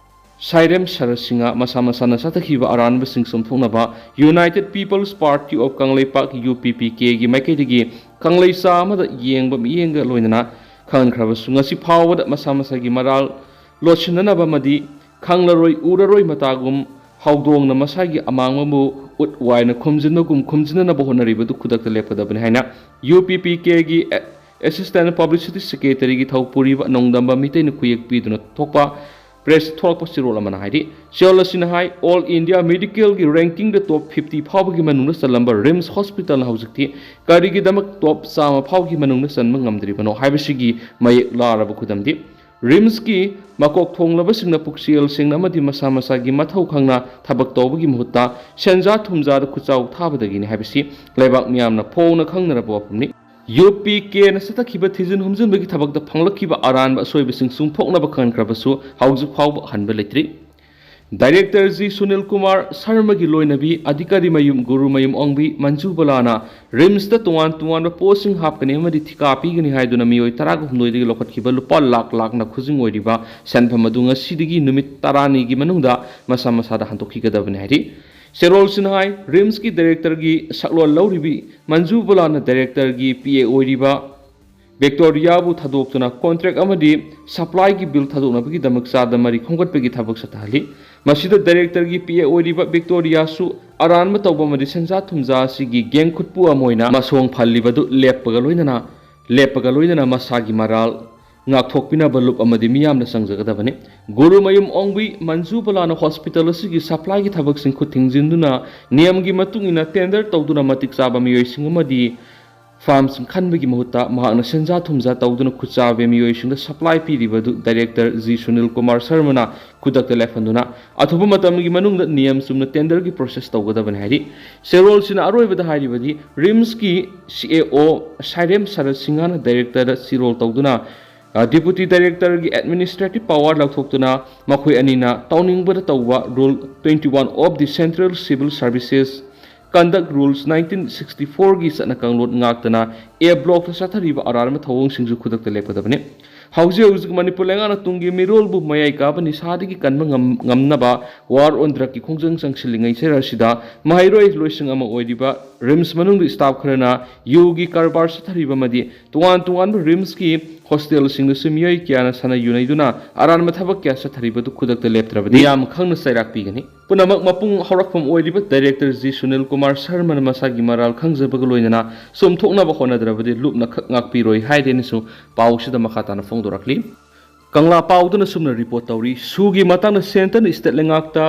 ꯁꯥꯏꯔꯦꯝ ꯁꯔꯠ ꯁꯤꯡꯍ ꯃꯁꯥ ꯃꯁꯥꯅ ꯆꯠꯊꯈꯤꯕ ꯑꯔꯥꯟꯕꯁꯤꯡ ꯆꯨꯝꯊꯣꯛꯅꯕ United People's Party of Kangleipak, U P P ꯀꯦꯒꯤ ꯃꯥꯏꯀꯩꯗꯒꯤ ꯀꯪꯂꯩꯆꯥ ꯑꯃꯗ ꯌꯦꯡꯕ ꯃꯤꯠꯌꯦꯡꯒ ꯂꯣꯏꯅꯅ ꯈꯪꯍꯟꯈ꯭ꯔꯕꯁꯨ, ꯉꯁꯤ ꯐꯥꯎꯕꯗ ꯃꯁꯥ ꯃꯁꯥꯒꯤ ꯃꯔꯥꯜ ꯂꯣꯠꯁꯤꯟꯅꯅꯕ ꯑꯃꯗꯤ ꯈꯪꯂꯔꯣꯏ ꯎꯔꯔꯣꯏ ꯃꯇꯥꯒꯨꯝ ꯍꯧꯗꯣꯡꯅ ꯃꯁꯥꯒꯤ ꯑꯃꯥꯡꯕꯕꯨ ꯎꯠ ꯋꯥꯏꯅ ꯈꯨꯝꯖꯤꯟꯕꯒꯨꯝ ꯈꯨꯝꯖꯤꯟꯅꯅꯕ ꯍꯣꯠꯅꯔꯤꯕꯗꯨ ꯈꯨꯗꯛꯇ ꯂꯦꯞꯀꯗꯕꯅꯤ ꯍꯥꯏꯅ U P P ꯀꯦꯒꯤ Assistant Publicity Secretaryꯒꯤ ꯊꯧ ꯄꯨꯔꯤꯕ ꯅꯣꯡꯗꯝꯕ ꯃꯤꯇꯩꯅ ꯈꯨꯌꯦꯛ ꯄꯤꯗꯨꯅ ꯊꯣꯛꯄ ꯄ꯭ꯔꯦꯁ ꯊꯣꯛꯂꯛꯄ ꯆꯦꯔꯣꯜ ꯑꯃꯅ ꯍꯥꯏꯔꯤ꯫ ꯆꯦꯔꯣꯜ ꯑꯁꯤꯅ ꯍꯥꯏ, ꯑꯣꯜ ꯏꯟꯗꯤꯌꯥ ꯃꯦꯗꯤꯀꯦꯜꯒꯤ ꯔꯦꯡꯀꯤꯡꯗ ꯇꯣꯞ ꯐꯤꯐꯇꯤ ꯐꯥꯎꯕꯒꯤ ꯃꯅꯨꯡꯗ ꯆꯜꯂꯝꯕ ꯔꯤꯝꯁ ꯍꯣꯁꯄꯤꯇꯥꯜꯅ ꯍꯧꯖꯤꯛꯇꯤ ꯀꯔꯤꯒꯤꯗꯃꯛ ꯇꯣꯞ ꯆꯥꯝꯃ ꯐꯥꯎꯒꯤ ꯃꯅꯨꯡꯗ ꯆꯟꯕ ꯉꯝꯗ꯭ꯔꯤꯕꯅꯣ ꯍꯥꯏꯕꯁꯤꯒꯤ ꯃꯌꯦꯛ ꯂꯥꯔꯕ ꯈꯨꯗꯝꯗꯤ, ꯔꯤꯝꯁꯀꯤ ꯃꯀꯣꯛ ꯊꯣꯡꯂꯕꯁꯤꯡꯅ ꯄꯨꯛꯆꯦꯜ ꯁꯦꯡꯅ ꯑꯃꯗꯤ ꯃꯁꯥ ꯃꯁꯥꯒꯤ ꯃꯊꯧ ꯈꯪꯅ ꯊꯕꯛ ꯇꯧꯕꯒꯤ ꯃꯍꯨꯠꯇ ꯁꯦꯟꯖꯥ ꯊꯨꯝꯖꯥꯗ ꯈꯨꯠꯆꯥꯎ ꯊꯥꯕꯗꯒꯤꯅꯤ ꯍꯥꯏꯕꯁꯤ ꯂꯩꯕꯥꯛ ꯃꯤꯌꯥꯝꯅ ꯐꯣꯡꯅ ꯈꯪꯅꯔꯕ ꯋꯥꯐꯝꯅꯤ꯫ ꯌꯨ ꯄꯤ ꯀꯦꯅ ꯆꯠꯊꯈꯤꯕ ꯊꯤꯖꯤꯟ ꯍꯨꯝꯖꯤꯟꯕꯒꯤ ꯊꯕꯛꯇ ꯐꯪꯂꯛꯈꯤꯕ ꯑꯔꯥꯟꯕ ꯑꯁꯣꯏꯕꯁꯤꯡ ꯆꯨꯝꯊꯣꯛꯅꯕ ꯈꯟꯈ꯭ꯔꯕꯁꯨ ꯍꯧꯖꯤꯛ ꯐꯥꯎꯕ ꯍꯟꯕ ꯂꯩꯇ꯭ꯔꯤ꯫ ꯗꯥꯏꯔꯦꯛꯇꯔ ꯖꯤ ꯁꯨꯅꯤꯜ ꯀꯨꯃꯥꯔ ꯁꯔꯃꯒꯤ ꯂꯣꯏꯅꯕꯤ ꯑꯙꯤꯀꯥꯔꯤ ꯃꯌꯨꯝ ꯒꯨꯔꯨꯃꯌꯨꯝ ꯑꯣꯡꯕꯤ ꯃꯟꯖꯨ ꯕꯂꯥꯅ ꯔꯤꯝꯁꯇ ꯇꯣꯉꯥꯟ ꯇꯣꯉꯥꯟꯕ ꯄꯣꯁꯁꯤꯡ ꯍꯥꯞꯀꯅꯤ ꯑꯃꯗꯤ ꯊꯤꯀꯥ ꯄꯤꯒꯅꯤ ꯍꯥꯏꯗꯨꯅ ꯃꯤꯑꯣꯏ ꯇꯔꯥꯒ ꯍꯨꯝꯗꯣꯏꯗꯒꯤ ꯂꯧꯈꯠꯈꯤꯕ ꯂꯨꯄꯥ ꯂꯥꯛ ꯂꯥꯛꯅ ꯈꯨꯖꯤꯡ ꯑꯣꯏꯔꯤꯕ ꯁꯦꯟꯐꯝ ꯑꯗꯨ ꯉꯁꯤꯗꯒꯤ ꯅꯨꯃꯤꯠ ꯇꯔꯥꯅꯤꯒꯤ ꯃꯅꯨꯡꯗ ꯃꯁꯥ ꯃꯁꯥꯗ ꯍꯟꯗꯣꯛꯈꯤꯒꯗꯕꯅꯤ ꯍꯥꯏꯔꯤ꯫ ꯆꯦꯔꯣꯜꯁꯤꯅ ꯍꯥꯏ, ꯔꯤꯝꯁꯀꯤ ꯗꯥꯏꯔꯦꯛꯇꯔꯒꯤ ꯁꯛꯂꯣꯟ ꯂꯧꯔꯤꯕꯤ ꯃꯟꯖꯨ ꯕꯂꯥꯅ ꯗꯥꯏꯔꯦꯛꯇꯔꯒꯤ ꯄꯤ ꯑꯦ ꯑꯣꯏꯔꯤꯕ ꯕꯦꯛꯇꯣꯔꯤꯌꯥꯕꯨ ꯊꯥꯗꯣꯛꯇꯨꯅ ꯀꯣꯟꯇ꯭ꯔꯦꯛ ꯑꯃꯗꯤ ꯁꯄ꯭ꯂꯥꯏꯒꯤ ꯕꯤꯜ ꯊꯥꯗꯣꯛꯅꯕꯒꯤꯗꯃꯛ ꯆꯥꯗ ꯃꯔꯤ ꯈꯣꯝꯒꯠꯄꯒꯤ ꯊꯕꯛ ꯆꯠꯊꯍꯜꯂꯤ꯫ ꯃꯁꯤꯗ ꯗꯥꯏꯔꯦꯛꯇꯔꯒꯤ ꯄꯤ ꯑꯦ ꯑꯣꯏꯔꯤꯕ ꯕꯦꯛꯇꯣꯔꯤꯌꯥꯁꯨ ꯑꯔꯥꯟꯕ ꯇꯧꯕ ꯑꯃꯗꯤ ꯁꯦꯟꯖꯥ ꯊꯨꯝꯖꯥ ꯑꯁꯤꯒꯤ ꯒꯦꯡ ꯈꯨꯠꯄꯨ ꯑꯃ ꯑꯣꯏꯅ ꯃꯁꯣꯡ ꯐꯜꯂꯤꯕꯗꯨ ꯂꯦꯞꯄꯒ ꯂꯣꯏꯅꯅ, ꯂꯦꯞꯄꯒ ꯂꯣꯏꯅꯅ ꯃꯁꯥꯒꯤ ꯃꯔꯥꯜ ꯉꯥꯛꯊꯣꯛꯄꯤꯅꯕ ꯂꯨꯞ ꯑꯃꯗꯤ ꯃꯤꯌꯥꯝꯅ ꯆꯪꯖꯒꯗꯕꯅꯤ꯫ ꯒꯨꯔꯨꯃꯌꯨꯝ ꯑꯣꯡꯕꯤ ꯃꯟꯖꯨ ꯕꯂꯥꯅ ꯍꯣꯁꯄꯤꯇꯥꯜ ꯑꯁꯤꯒꯤ ꯁꯄ꯭ꯂꯥꯏꯒꯤ ꯊꯕꯛꯁꯤꯡ ꯈꯨꯠ ꯊꯤꯡꯖꯤꯟꯗꯨꯅ ꯅꯤꯌꯝꯒꯤ ꯃꯇꯨꯡ ꯏꯟꯅ ꯇꯦꯟꯗꯔ ꯇꯧꯗꯨꯅ ꯃꯇꯤꯛ ꯆꯥꯕ ꯃꯤꯑꯣꯏꯁꯤꯡ ꯑꯃꯗꯤ ꯐꯥꯔꯝꯁꯤꯡ ꯈꯟꯕꯒꯤ ꯃꯍꯨꯠꯇ ꯃꯍꯥꯛꯅ ꯁꯦꯟꯖꯥ ꯊꯨꯝꯖꯥ ꯇꯧꯗꯨꯅ ꯈꯨꯠꯆꯥꯕ ꯃꯤꯑꯣꯏꯁꯤꯡꯗ ꯁꯄ꯭ꯂꯥꯏ ꯄꯤꯔꯤꯕ ꯑꯗꯨ ꯗꯥꯏꯔꯦꯛꯇꯔ ꯖꯤ ꯁꯨꯅꯤꯜ ꯀꯨꯃꯥꯔ ꯁꯔꯃꯅ ꯈꯨꯗꯛꯇ ꯂꯦꯞꯍꯟꯗꯨꯅ ꯑꯊꯨꯕ ꯃꯇꯝꯒꯤ ꯃꯅꯨꯡꯗ ꯅꯤꯌꯝ ꯆꯨꯝꯅ ꯇꯦꯟꯗꯔꯒꯤ ꯄ꯭ꯔꯣꯁꯦꯁ ꯇꯧꯒꯗꯕꯅꯤ ꯍꯥꯏꯔꯤ꯫ ꯆꯦꯔꯣꯜꯁꯤꯅ ꯑꯔꯣꯏꯕꯗ ꯍꯥꯏꯔꯤꯕꯗꯤ ꯔꯤꯝꯁꯀꯤ ꯁꯤ ꯑꯦ ꯑꯣ ꯁꯥꯏꯔꯦꯝ ꯁꯔꯠ ꯁꯤꯡꯍꯅ ꯗꯥꯏꯔꯦꯛꯇꯔꯗ ꯆꯦꯔꯣꯜ ꯇꯧꯗꯨꯅ, ꯑ, ꯗꯤꯄꯨꯇꯤ ꯗꯥꯏꯔꯦꯛꯇꯔꯒꯤ ꯑꯦꯗꯃꯤꯅꯤꯁꯇ꯭ꯔꯦꯇꯤꯚ ꯄꯋꯥꯔ ꯂꯧꯊꯣꯛꯇꯨꯅ ꯃꯈꯣꯏ ꯑꯅꯤꯅ ꯇꯧꯅꯤꯡꯕꯗ ꯇꯧꯕ Rule twenty one of the Central Civil Services Conduct Rules nineteen sixty fourꯒꯤ ꯆꯠꯅ ꯀꯥꯡꯂꯣꯟ ꯉꯥꯛꯇꯅ ꯑꯦ ꯕ꯭ꯂꯣꯛꯇ ꯆꯠꯊꯔꯤꯕ ꯑꯔꯥꯟꯕ ꯊꯧꯑꯣꯡꯁꯤꯡꯁꯨ ꯈꯨꯗꯛꯇ ꯂꯦꯞꯀꯗꯕꯅꯤ꯫ ꯍꯧꯖꯤꯛ ꯍꯧꯖꯤꯛ ꯃꯅꯤꯄꯨꯔ ꯂꯩꯉꯥꯛꯅ ꯇꯨꯡꯒꯤ ꯃꯤꯔꯣꯜꯕꯨ ꯃꯌꯥꯏ ꯀꯥꯕ ꯅꯤꯁꯥꯗꯒꯤ ꯀꯟꯕ ꯉꯝ-, ꯉꯝꯅꯕ ꯋꯥꯔ ꯑꯣꯟ ꯗ꯭ꯔꯒꯀꯤ ꯈꯣꯡꯖꯪ ꯆꯪꯁꯤꯜꯂꯤꯉꯩ ꯆꯩꯔꯛ ꯑꯁꯤꯗ ꯃꯍꯩꯔꯣꯏ ꯂꯣꯏꯁꯪ ꯑꯃ ꯑꯣꯏꯔꯤꯕ ꯔꯤꯝꯁ ꯃꯅꯨꯡꯗ ꯁ꯭ꯇꯥꯐ ꯈꯔꯅ ꯌꯨꯒꯤ ꯀꯔꯕꯥꯔ ꯆꯠꯊꯔꯤꯕ ꯑꯃꯗꯤ ꯇꯣꯉꯥꯟ ꯇꯣꯉꯥꯟꯕ ꯔꯤꯝꯁꯀꯤ ꯍꯣꯁꯇꯦꯜꯁꯤꯡꯗꯁꯨ ꯃꯤꯑꯣꯏ ꯀꯌꯥꯅ ꯁꯥꯟꯅ ꯌꯨꯅꯩꯗꯨꯅ ꯑꯔꯥꯟꯕ ꯊꯕꯛ ꯀꯌꯥ ꯆꯠꯊꯔꯤꯕꯗꯨ ꯈꯨꯗꯛꯇ ꯂꯦꯞꯇ꯭ꯔꯕꯗꯤ ꯃꯤꯌꯥꯝ ꯈꯪꯅ ꯆꯩꯔꯥꯛ ꯄꯤꯒꯅꯤ꯫ ꯄꯨꯝꯅꯃꯛ ꯃꯄꯨꯡ ꯍꯧꯔꯛꯐꯝ ꯑꯣꯏꯔꯤꯕ ꯗꯥꯏꯔꯦꯛꯇꯔ ꯖꯤ ꯁꯨꯅꯤꯜ ꯀꯨꯃꯥꯔ ꯁꯔꯃꯅ ꯃꯁꯥꯒꯤ ꯃꯔꯥꯜ ꯈꯪꯖꯕꯒ ꯂꯣꯏꯅꯅ ꯆꯨꯝꯊꯣꯛꯅꯕ ꯍꯣꯠꯅꯗ꯭ꯔꯕꯗꯤ ꯂꯨꯞꯅ ꯈꯛ ꯉꯥꯛꯄꯤꯔꯣꯏ ꯍꯥꯏꯗꯦꯅꯁꯨ ꯄꯥꯎꯁꯤꯗ ꯃꯈꯥ ꯇꯥꯅ ꯐꯣꯡꯗꯣꯔꯛꯂꯤ꯫ ꯀꯪꯂꯥ ꯄꯥꯎꯗꯅ ꯁꯨꯝꯅ ꯔꯤꯄꯣꯔꯠ ꯇꯧꯔꯤ, ꯁꯨꯒꯤ ꯃꯇꯥꯡꯗ ꯁꯦꯟꯇꯔꯅ ꯏꯁꯇꯦꯠ ꯂꯩꯉꯥꯛꯇ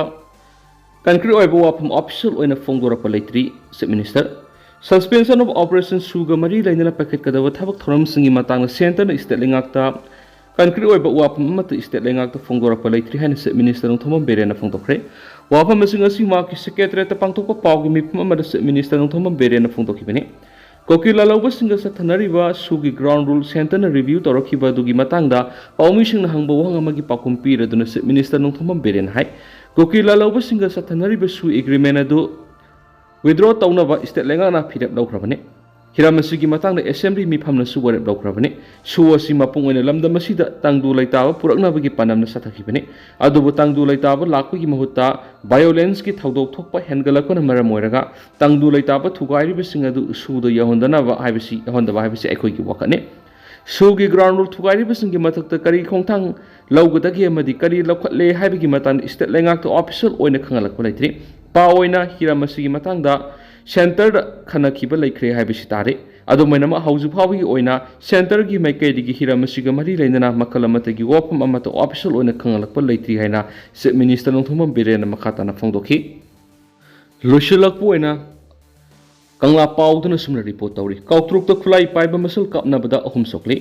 ꯀꯟꯀ꯭ꯔꯤꯠ ꯑꯣꯏꯕ ꯋꯥꯐꯝ ꯑꯣꯐꯤꯁꯤꯌꯦꯜ ꯑꯣꯏꯅ ꯐꯣꯡꯗꯣꯔꯛꯄ ꯂꯩꯇ꯭ꯔꯤ꯫ Chief minister, Suspension of Operation ꯁꯨꯒ ꯃꯔꯤ ꯂꯩꯅꯅ ꯄꯥꯏꯈꯠꯀꯗꯕ ꯊꯕꯛ ꯊꯧꯔꯝꯁꯤꯡꯒꯤ ꯃꯇꯥꯡꯗ ꯁꯦꯟꯇꯔꯅ ꯏꯁꯇꯦꯠ ꯂꯩꯉꯥꯛꯇ ꯀꯟꯀ꯭ꯔꯤꯠ ꯑꯣꯏꯕ ꯋꯥꯐꯝ ꯑꯃꯠꯇ ꯏꯁꯇꯦꯠ ꯂꯩꯉꯥꯛꯇ ꯐꯣꯡꯗꯣꯔꯛꯄ ꯂꯩꯇ꯭ꯔꯤ ꯍꯥꯏꯅ ꯆꯤꯐ ꯃꯤꯅꯤꯁꯇꯔ ꯅꯣꯡꯊꯣꯝꯕꯝ ꯕꯤꯔꯦꯟꯅ ꯐꯣꯡꯗꯣꯛꯈ꯭ꯔꯦ꯫ ꯋꯥꯐꯝ ꯑꯁꯤ ꯉꯁꯤ ꯃꯍꯥꯛꯀꯤ ꯁꯦꯀ꯭ꯔꯦꯇꯔꯤꯌꯦꯠꯇ ꯄꯥꯡꯊꯣꯛꯄ ꯄꯥꯎꯒꯤ ꯃꯤꯐꯝ ꯑꯃꯗ ꯆꯤꯐ ꯃꯤꯅꯤꯁꯇꯔ ꯅꯣꯡꯊꯣꯝꯕꯝ ꯕꯤꯔꯦꯟꯅ ꯐꯣꯡꯗꯣꯛꯈꯤꯕꯅꯤ꯫ ꯀꯨꯀꯤ ꯂꯥꯜꯍꯧꯕꯁꯤꯡꯒ ꯆꯠꯊꯅꯔꯤꯕ ꯁꯨꯒꯤ ꯒ꯭ꯔꯥꯎꯟ ꯔꯨꯜ ꯁꯦꯟꯇꯔꯅ ꯔꯤꯚꯤꯌꯨ ꯇꯧꯔꯛꯈꯤꯕ ꯑꯗꯨꯒꯤ ꯃꯇꯥꯡꯗ ꯄꯥꯎꯃꯤꯁꯤꯡꯅ ꯍꯪꯕ ꯋꯥꯍꯪ ꯑꯃꯒꯤ ꯄꯥꯎꯈꯨꯝ ꯄꯤꯔꯗꯨꯅ ꯆꯤꯐ ꯃꯤꯅꯤꯁꯇꯔ ꯅꯣꯡꯊꯣꯝꯕꯝ ꯕꯤꯔꯦꯟꯅ ꯍꯥꯏ, ꯀꯨꯀꯤ ꯂꯥꯜꯍꯧꯕꯁꯤꯡꯒ ꯆꯠꯊꯅꯔꯤꯕ ꯁꯨ ꯑꯦꯒ꯭ꯔꯤꯃꯦꯟ ꯑꯗꯨ ꯋꯤꯗ꯭ꯔꯣ ꯇꯧꯅꯕ ꯏꯁꯇꯦꯠ ꯂꯩꯉꯥꯛꯅ ꯐꯤꯔꯦꯞ ꯂꯧꯈ꯭ꯔꯕꯅꯤ꯫ ꯍꯤꯔꯝ ꯑꯁꯤꯒꯤ ꯃꯇꯥꯡꯗ ꯑꯦꯁꯦꯝꯕ꯭ꯂꯤ ꯃꯤꯐꯝꯅꯁꯨ ꯋꯥꯔꯦꯞ ꯂꯧꯈ꯭ꯔꯕꯅꯤ꯫ ꯁꯨ ꯑꯁꯤ ꯃꯄꯨꯡ ꯑꯣꯏꯅ ꯂꯝꯗꯝ ꯑꯁꯤꯗ ꯇꯪꯗꯨ ꯂꯩꯇꯥꯕ ꯄꯨꯔꯛꯅꯕꯒꯤ ꯄꯥꯟꯗꯝꯅ ꯆꯠꯊꯈꯤꯕꯅꯤ꯫ ꯑꯗꯨꯕꯨ ꯇꯪꯗꯨ ꯂꯩꯇꯥꯕ ꯂꯥꯛꯄꯒꯤ ꯃꯍꯨꯠꯇ ꯚꯥꯏꯑꯣꯂꯦꯟꯁꯀꯤ ꯊꯧꯗꯣꯛ ꯊꯣꯛꯄ ꯍꯦꯟꯒꯠꯂꯛꯄꯅ ꯃꯔꯝ ꯑꯣꯏꯔꯒ ꯇꯪꯗꯨ ꯂꯩꯇꯥꯕ ꯊꯨꯒꯥꯏꯔꯤꯕꯁꯤꯡ ꯑꯗꯨ ꯁꯨꯗ ꯌꯧꯍꯟꯗꯅꯕ ꯍꯥꯏꯕꯁꯤ, ꯌꯧꯍꯟꯗꯕ ꯍꯥꯏꯕꯁꯤ ꯑꯩꯈꯣꯏꯒꯤ ꯋꯥꯈꯜꯅꯤ꯫ ꯁꯨꯒꯤ ꯒ꯭ꯔꯥꯎꯟ ꯔꯨꯜ ꯊꯨꯒꯥꯏꯔꯤꯕꯁꯤꯡꯒꯤ ꯃꯊꯛꯇ ꯀꯔꯤ ꯈꯣꯡꯊꯥꯡ ꯂꯧꯒꯗꯒꯦ ꯑꯃꯗꯤ ꯀꯔꯤ ꯂꯧꯈꯠꯂꯦ ꯍꯥꯏꯕꯒꯤ ꯃꯇꯥꯡꯗ ꯏꯁꯇꯦꯠ ꯂꯩꯉꯥꯛꯇ ꯑꯣꯐꯤꯁꯤꯌꯦꯜ ꯑꯣꯏꯅ ꯈꯪꯍꯜꯂꯛꯄ ꯂꯩꯇ꯭ꯔꯤ꯫ ꯄꯥꯎ ꯑꯣꯏꯅ ꯍꯤꯔꯝ ꯑꯁꯤꯒꯤ ꯃꯇꯥꯡꯗ ꯁꯦꯟꯇꯔꯗ ꯈꯟꯅꯈꯤꯕ ꯂꯩꯈ꯭ꯔꯦ ꯍꯥꯏꯕꯁꯤ ꯇꯥꯔꯦ꯫ ꯑꯗꯨꯝ ꯑꯣꯏꯅꯃꯛ, ꯍꯧꯖꯤꯛ ꯐꯥꯎꯕꯒꯤ ꯑꯣꯏꯅ ꯁꯦꯟꯇꯔꯒꯤ ꯃꯥꯏꯀꯩꯗꯒꯤ ꯍꯤꯔꯝ ꯑꯁꯤꯒ ꯃꯔꯤ ꯂꯩꯅꯅ ꯃꯈꯜ ꯑꯃꯠꯇꯒꯤ ꯋꯥꯐꯝ ꯑꯃꯠꯇ ꯑꯣꯐꯤꯁꯤꯌꯦꯜ ꯑꯣꯏꯅ ꯈꯪꯍꯜꯂꯛꯄ ꯂꯩꯇ꯭ꯔꯤ ꯍꯥꯏꯅ ꯆꯤꯐ ꯃꯤꯅꯤꯁꯇꯔ ꯅꯣꯡꯊꯣꯝꯕꯝ ꯕꯤꯔꯦꯟꯅ ꯃꯈꯥ ꯇꯥꯅ ꯐꯣꯡꯗꯣꯛꯈꯤ꯫ ꯂꯣꯏꯁꯤꯜꯂꯛꯄ ꯑꯣꯏꯅ ꯀꯪꯂꯥ ꯄꯥꯎꯗꯅ ꯁꯨꯝꯅ ꯔꯤꯄꯣꯔꯠ ꯇꯧꯔꯤ꯫ ꯀꯥꯎꯇ꯭ꯔꯨꯛꯇ ꯈꯨꯠꯂꯥꯏ ꯄꯥꯏꯕ ꯃꯁꯦꯜ ꯀꯥꯞꯅꯕꯗ ꯑꯍꯨꯝ ꯁꯣꯛꯂꯤ꯫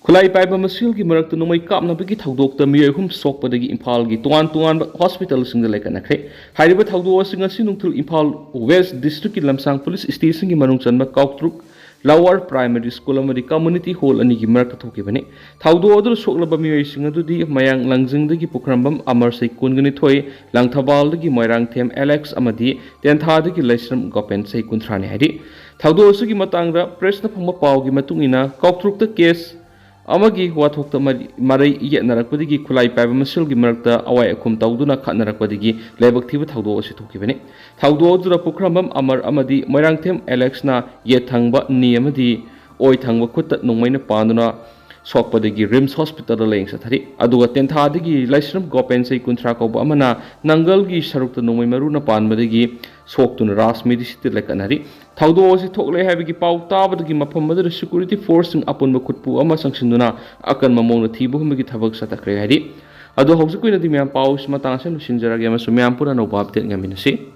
ꯈꯨꯠꯂꯥꯏ ꯄꯥꯏꯕ ꯃꯁꯦꯜꯒꯤ ꯃꯔꯛꯇ ꯅꯣꯡꯃꯩ ꯀꯥꯞꯅꯕꯒꯤ ꯊꯧꯗꯣꯛꯇ ꯃꯤꯑꯣꯏ ꯑꯍꯨꯝ ꯁꯣꯛꯄꯗꯒꯤ ꯏꯝꯐꯥꯜꯒꯤ ꯇꯣꯉꯥꯟ ꯇꯣꯉꯥꯟꯕ ꯍꯣꯁꯄꯤꯇꯥꯜꯁꯤꯡꯗ ꯂꯩꯈꯠꯅꯈ꯭ꯔꯦ꯫ ꯍꯥꯏꯔꯤꯕ ꯊꯧꯗꯣꯛ ꯑꯁꯤ ꯉꯁꯤ ꯅꯨꯡꯊꯤꯜ ꯏꯝꯐꯥꯜ ꯋꯦꯁ ꯗꯤꯁꯇ꯭ꯔꯤꯛꯀꯤ ꯂꯝꯁꯥꯡ ꯄꯨꯂꯤꯁ ꯁ꯭ꯇꯦꯁꯟꯒꯤ ꯃꯅꯨꯡ ꯆꯟꯕ ꯀꯥꯎꯇ꯭ꯔꯨꯛ ꯂꯋꯥꯔ ꯄ꯭ꯔꯥꯏꯃꯔꯤ ꯁ꯭ꯀꯨꯜ ꯑꯃꯗꯤ ꯀꯝꯃ꯭ꯌꯨꯅꯤꯇꯤ ꯍꯣꯜ ꯑꯅꯤꯒꯤ ꯃꯔꯛꯇ ꯊꯣꯛꯈꯤꯕꯅꯤ꯫ ꯊꯧꯗꯣꯛ ꯑꯗꯨꯗ ꯁꯣꯛꯂꯕ ꯃꯤꯑꯣꯏꯁꯤꯡ ꯑꯗꯨꯗꯤ ꯃꯌꯥꯡ ꯂꯥꯡꯖꯤꯡꯗꯒꯤ ꯄꯨꯈ꯭ꯔꯝꯕꯝ ꯑꯃꯔ, ꯆꯍꯤ ꯀꯨꯟꯒ ꯅꯤꯊꯣꯏ, ꯂꯥꯡꯊꯕꯥꯜꯗꯒꯤ ꯃꯣꯏꯔꯥꯡꯊꯦꯝ ꯑꯦꯂꯦꯛꯁ ꯑꯃꯗꯤ ꯇꯦꯟꯊꯥꯗꯒꯤ ꯂꯩꯁ꯭ꯔꯝ ꯒꯣꯄꯦꯟ, ꯆꯍꯤ ꯀꯨꯟꯊ꯭ꯔꯥꯅꯤ ꯍꯥꯏꯔꯤ꯫ ꯊꯧꯗꯣꯛ ꯑꯁꯤꯒꯤ ꯃꯇꯥꯡꯗ ꯄ꯭ꯔꯦꯁꯅ ꯐꯪꯕ ꯄꯥꯎꯒꯤ ꯃꯇꯨꯡ ꯏꯟꯅ, ꯀꯥꯎꯇ꯭ꯔꯨꯛꯇ ꯀꯦꯁ ꯑꯃꯒꯤ ꯋꯥꯊꯣꯛꯇ ꯃꯔꯤ-, ꯃꯔꯩ ꯌꯦꯠꯅꯔꯛꯄꯗꯒꯤ ꯈꯨꯠꯂꯥꯏ ꯄꯥꯏꯕ ꯃꯁꯦꯜꯒꯤ ꯃꯔꯛꯇ ꯑꯋꯥꯏ ꯑꯈꯨꯝ ꯇꯧꯗꯨꯅ ꯈꯠꯅꯔꯛꯄꯗꯒꯤ ꯂꯥꯏꯕꯛ ꯊꯤꯕ ꯊꯧꯗꯣꯛ ꯑꯁꯤ ꯊꯣꯛꯈꯤꯕꯅꯤ꯫ ꯊꯧꯗꯣꯛ ꯑꯗꯨꯗ ꯄꯨꯈ꯭ꯔꯝꯕꯝ ꯑꯃꯔ ꯑꯃꯗꯤ ꯃꯣꯏꯔꯥꯡꯊꯦꯝ ꯑꯦꯂꯦꯛꯁꯅ ꯌꯦꯠ ꯊꯪꯕ ꯅꯤ ꯑꯃꯗꯤ ꯑꯣꯏ ꯊꯪꯕ ꯈꯨꯠꯇ ꯅꯣꯡꯃꯩꯅ ꯄꯥꯟꯗꯨꯅ ꯁꯣꯛꯄꯗꯒꯤ ꯔꯤꯝꯁ ꯍꯣꯁꯄꯤꯇꯥꯜꯗ ꯂꯥꯌꯦꯡ ꯆꯠꯊꯔꯤ꯫ ꯑꯗꯨꯒ ꯇꯦꯟꯊꯥꯗꯒꯤ ꯂꯥꯏꯁ꯭ꯔꯝ ꯒꯣꯄꯦꯟ ꯆꯍꯤ ꯀꯨꯟꯊ꯭ꯔꯥ ꯀꯧꯕ ꯑꯃꯅ ꯅꯪꯒꯜꯒꯤ ꯁꯔꯨꯛꯇ ꯅꯣꯡꯃꯩ ꯃꯔꯨꯅ ꯄꯥꯟꯕꯗꯒꯤ ꯁꯣꯛꯇꯨꯅ ꯔꯥꯖ ꯃꯦꯗꯤꯁꯤꯇꯤ ꯂꯩꯈꯠꯅꯔꯤ꯫ ꯊꯧꯗꯣꯛ ꯑꯁꯤ ꯊꯣꯛꯂꯦ ꯍꯥꯏꯕꯒꯤ ꯄꯥꯎ ꯇꯥꯕꯗꯒꯤ ꯃꯐꯝ ꯑꯗꯨꯗ ꯁꯦꯀ꯭ꯌꯨꯔꯤꯇꯤ ꯐꯣꯔꯁꯁꯤꯡ ꯑꯄꯨꯟꯕ ꯈꯨꯠꯄꯨ ꯑꯃ ꯆꯪꯁꯤꯟꯗꯨꯅ ꯑꯀꯟꯕ ꯃꯑꯣꯡꯗ ꯊꯤꯕ ꯍꯨꯝꯕꯒꯤ ꯊꯕꯛ ꯆꯠꯊꯈ꯭ꯔꯦ ꯍꯥꯏꯔꯤ꯫ ꯑꯗꯣ ꯍꯧꯖꯤꯛꯀꯤ ꯑꯣꯏꯅꯗꯤ ꯃꯌꯥꯝ ꯄꯥꯎ ꯑꯁꯤ ꯃꯇꯥꯡ ꯑꯁꯤꯗ ꯂꯣꯏꯁꯤꯟꯖꯔꯒꯦ ꯑꯃꯁꯨꯡ ꯃꯌꯥꯝ ꯄꯨꯟꯅ ꯑꯅꯧꯕ ꯑꯞꯗꯦꯠ ꯉꯥꯏꯃꯤꯟꯅꯁꯤ꯫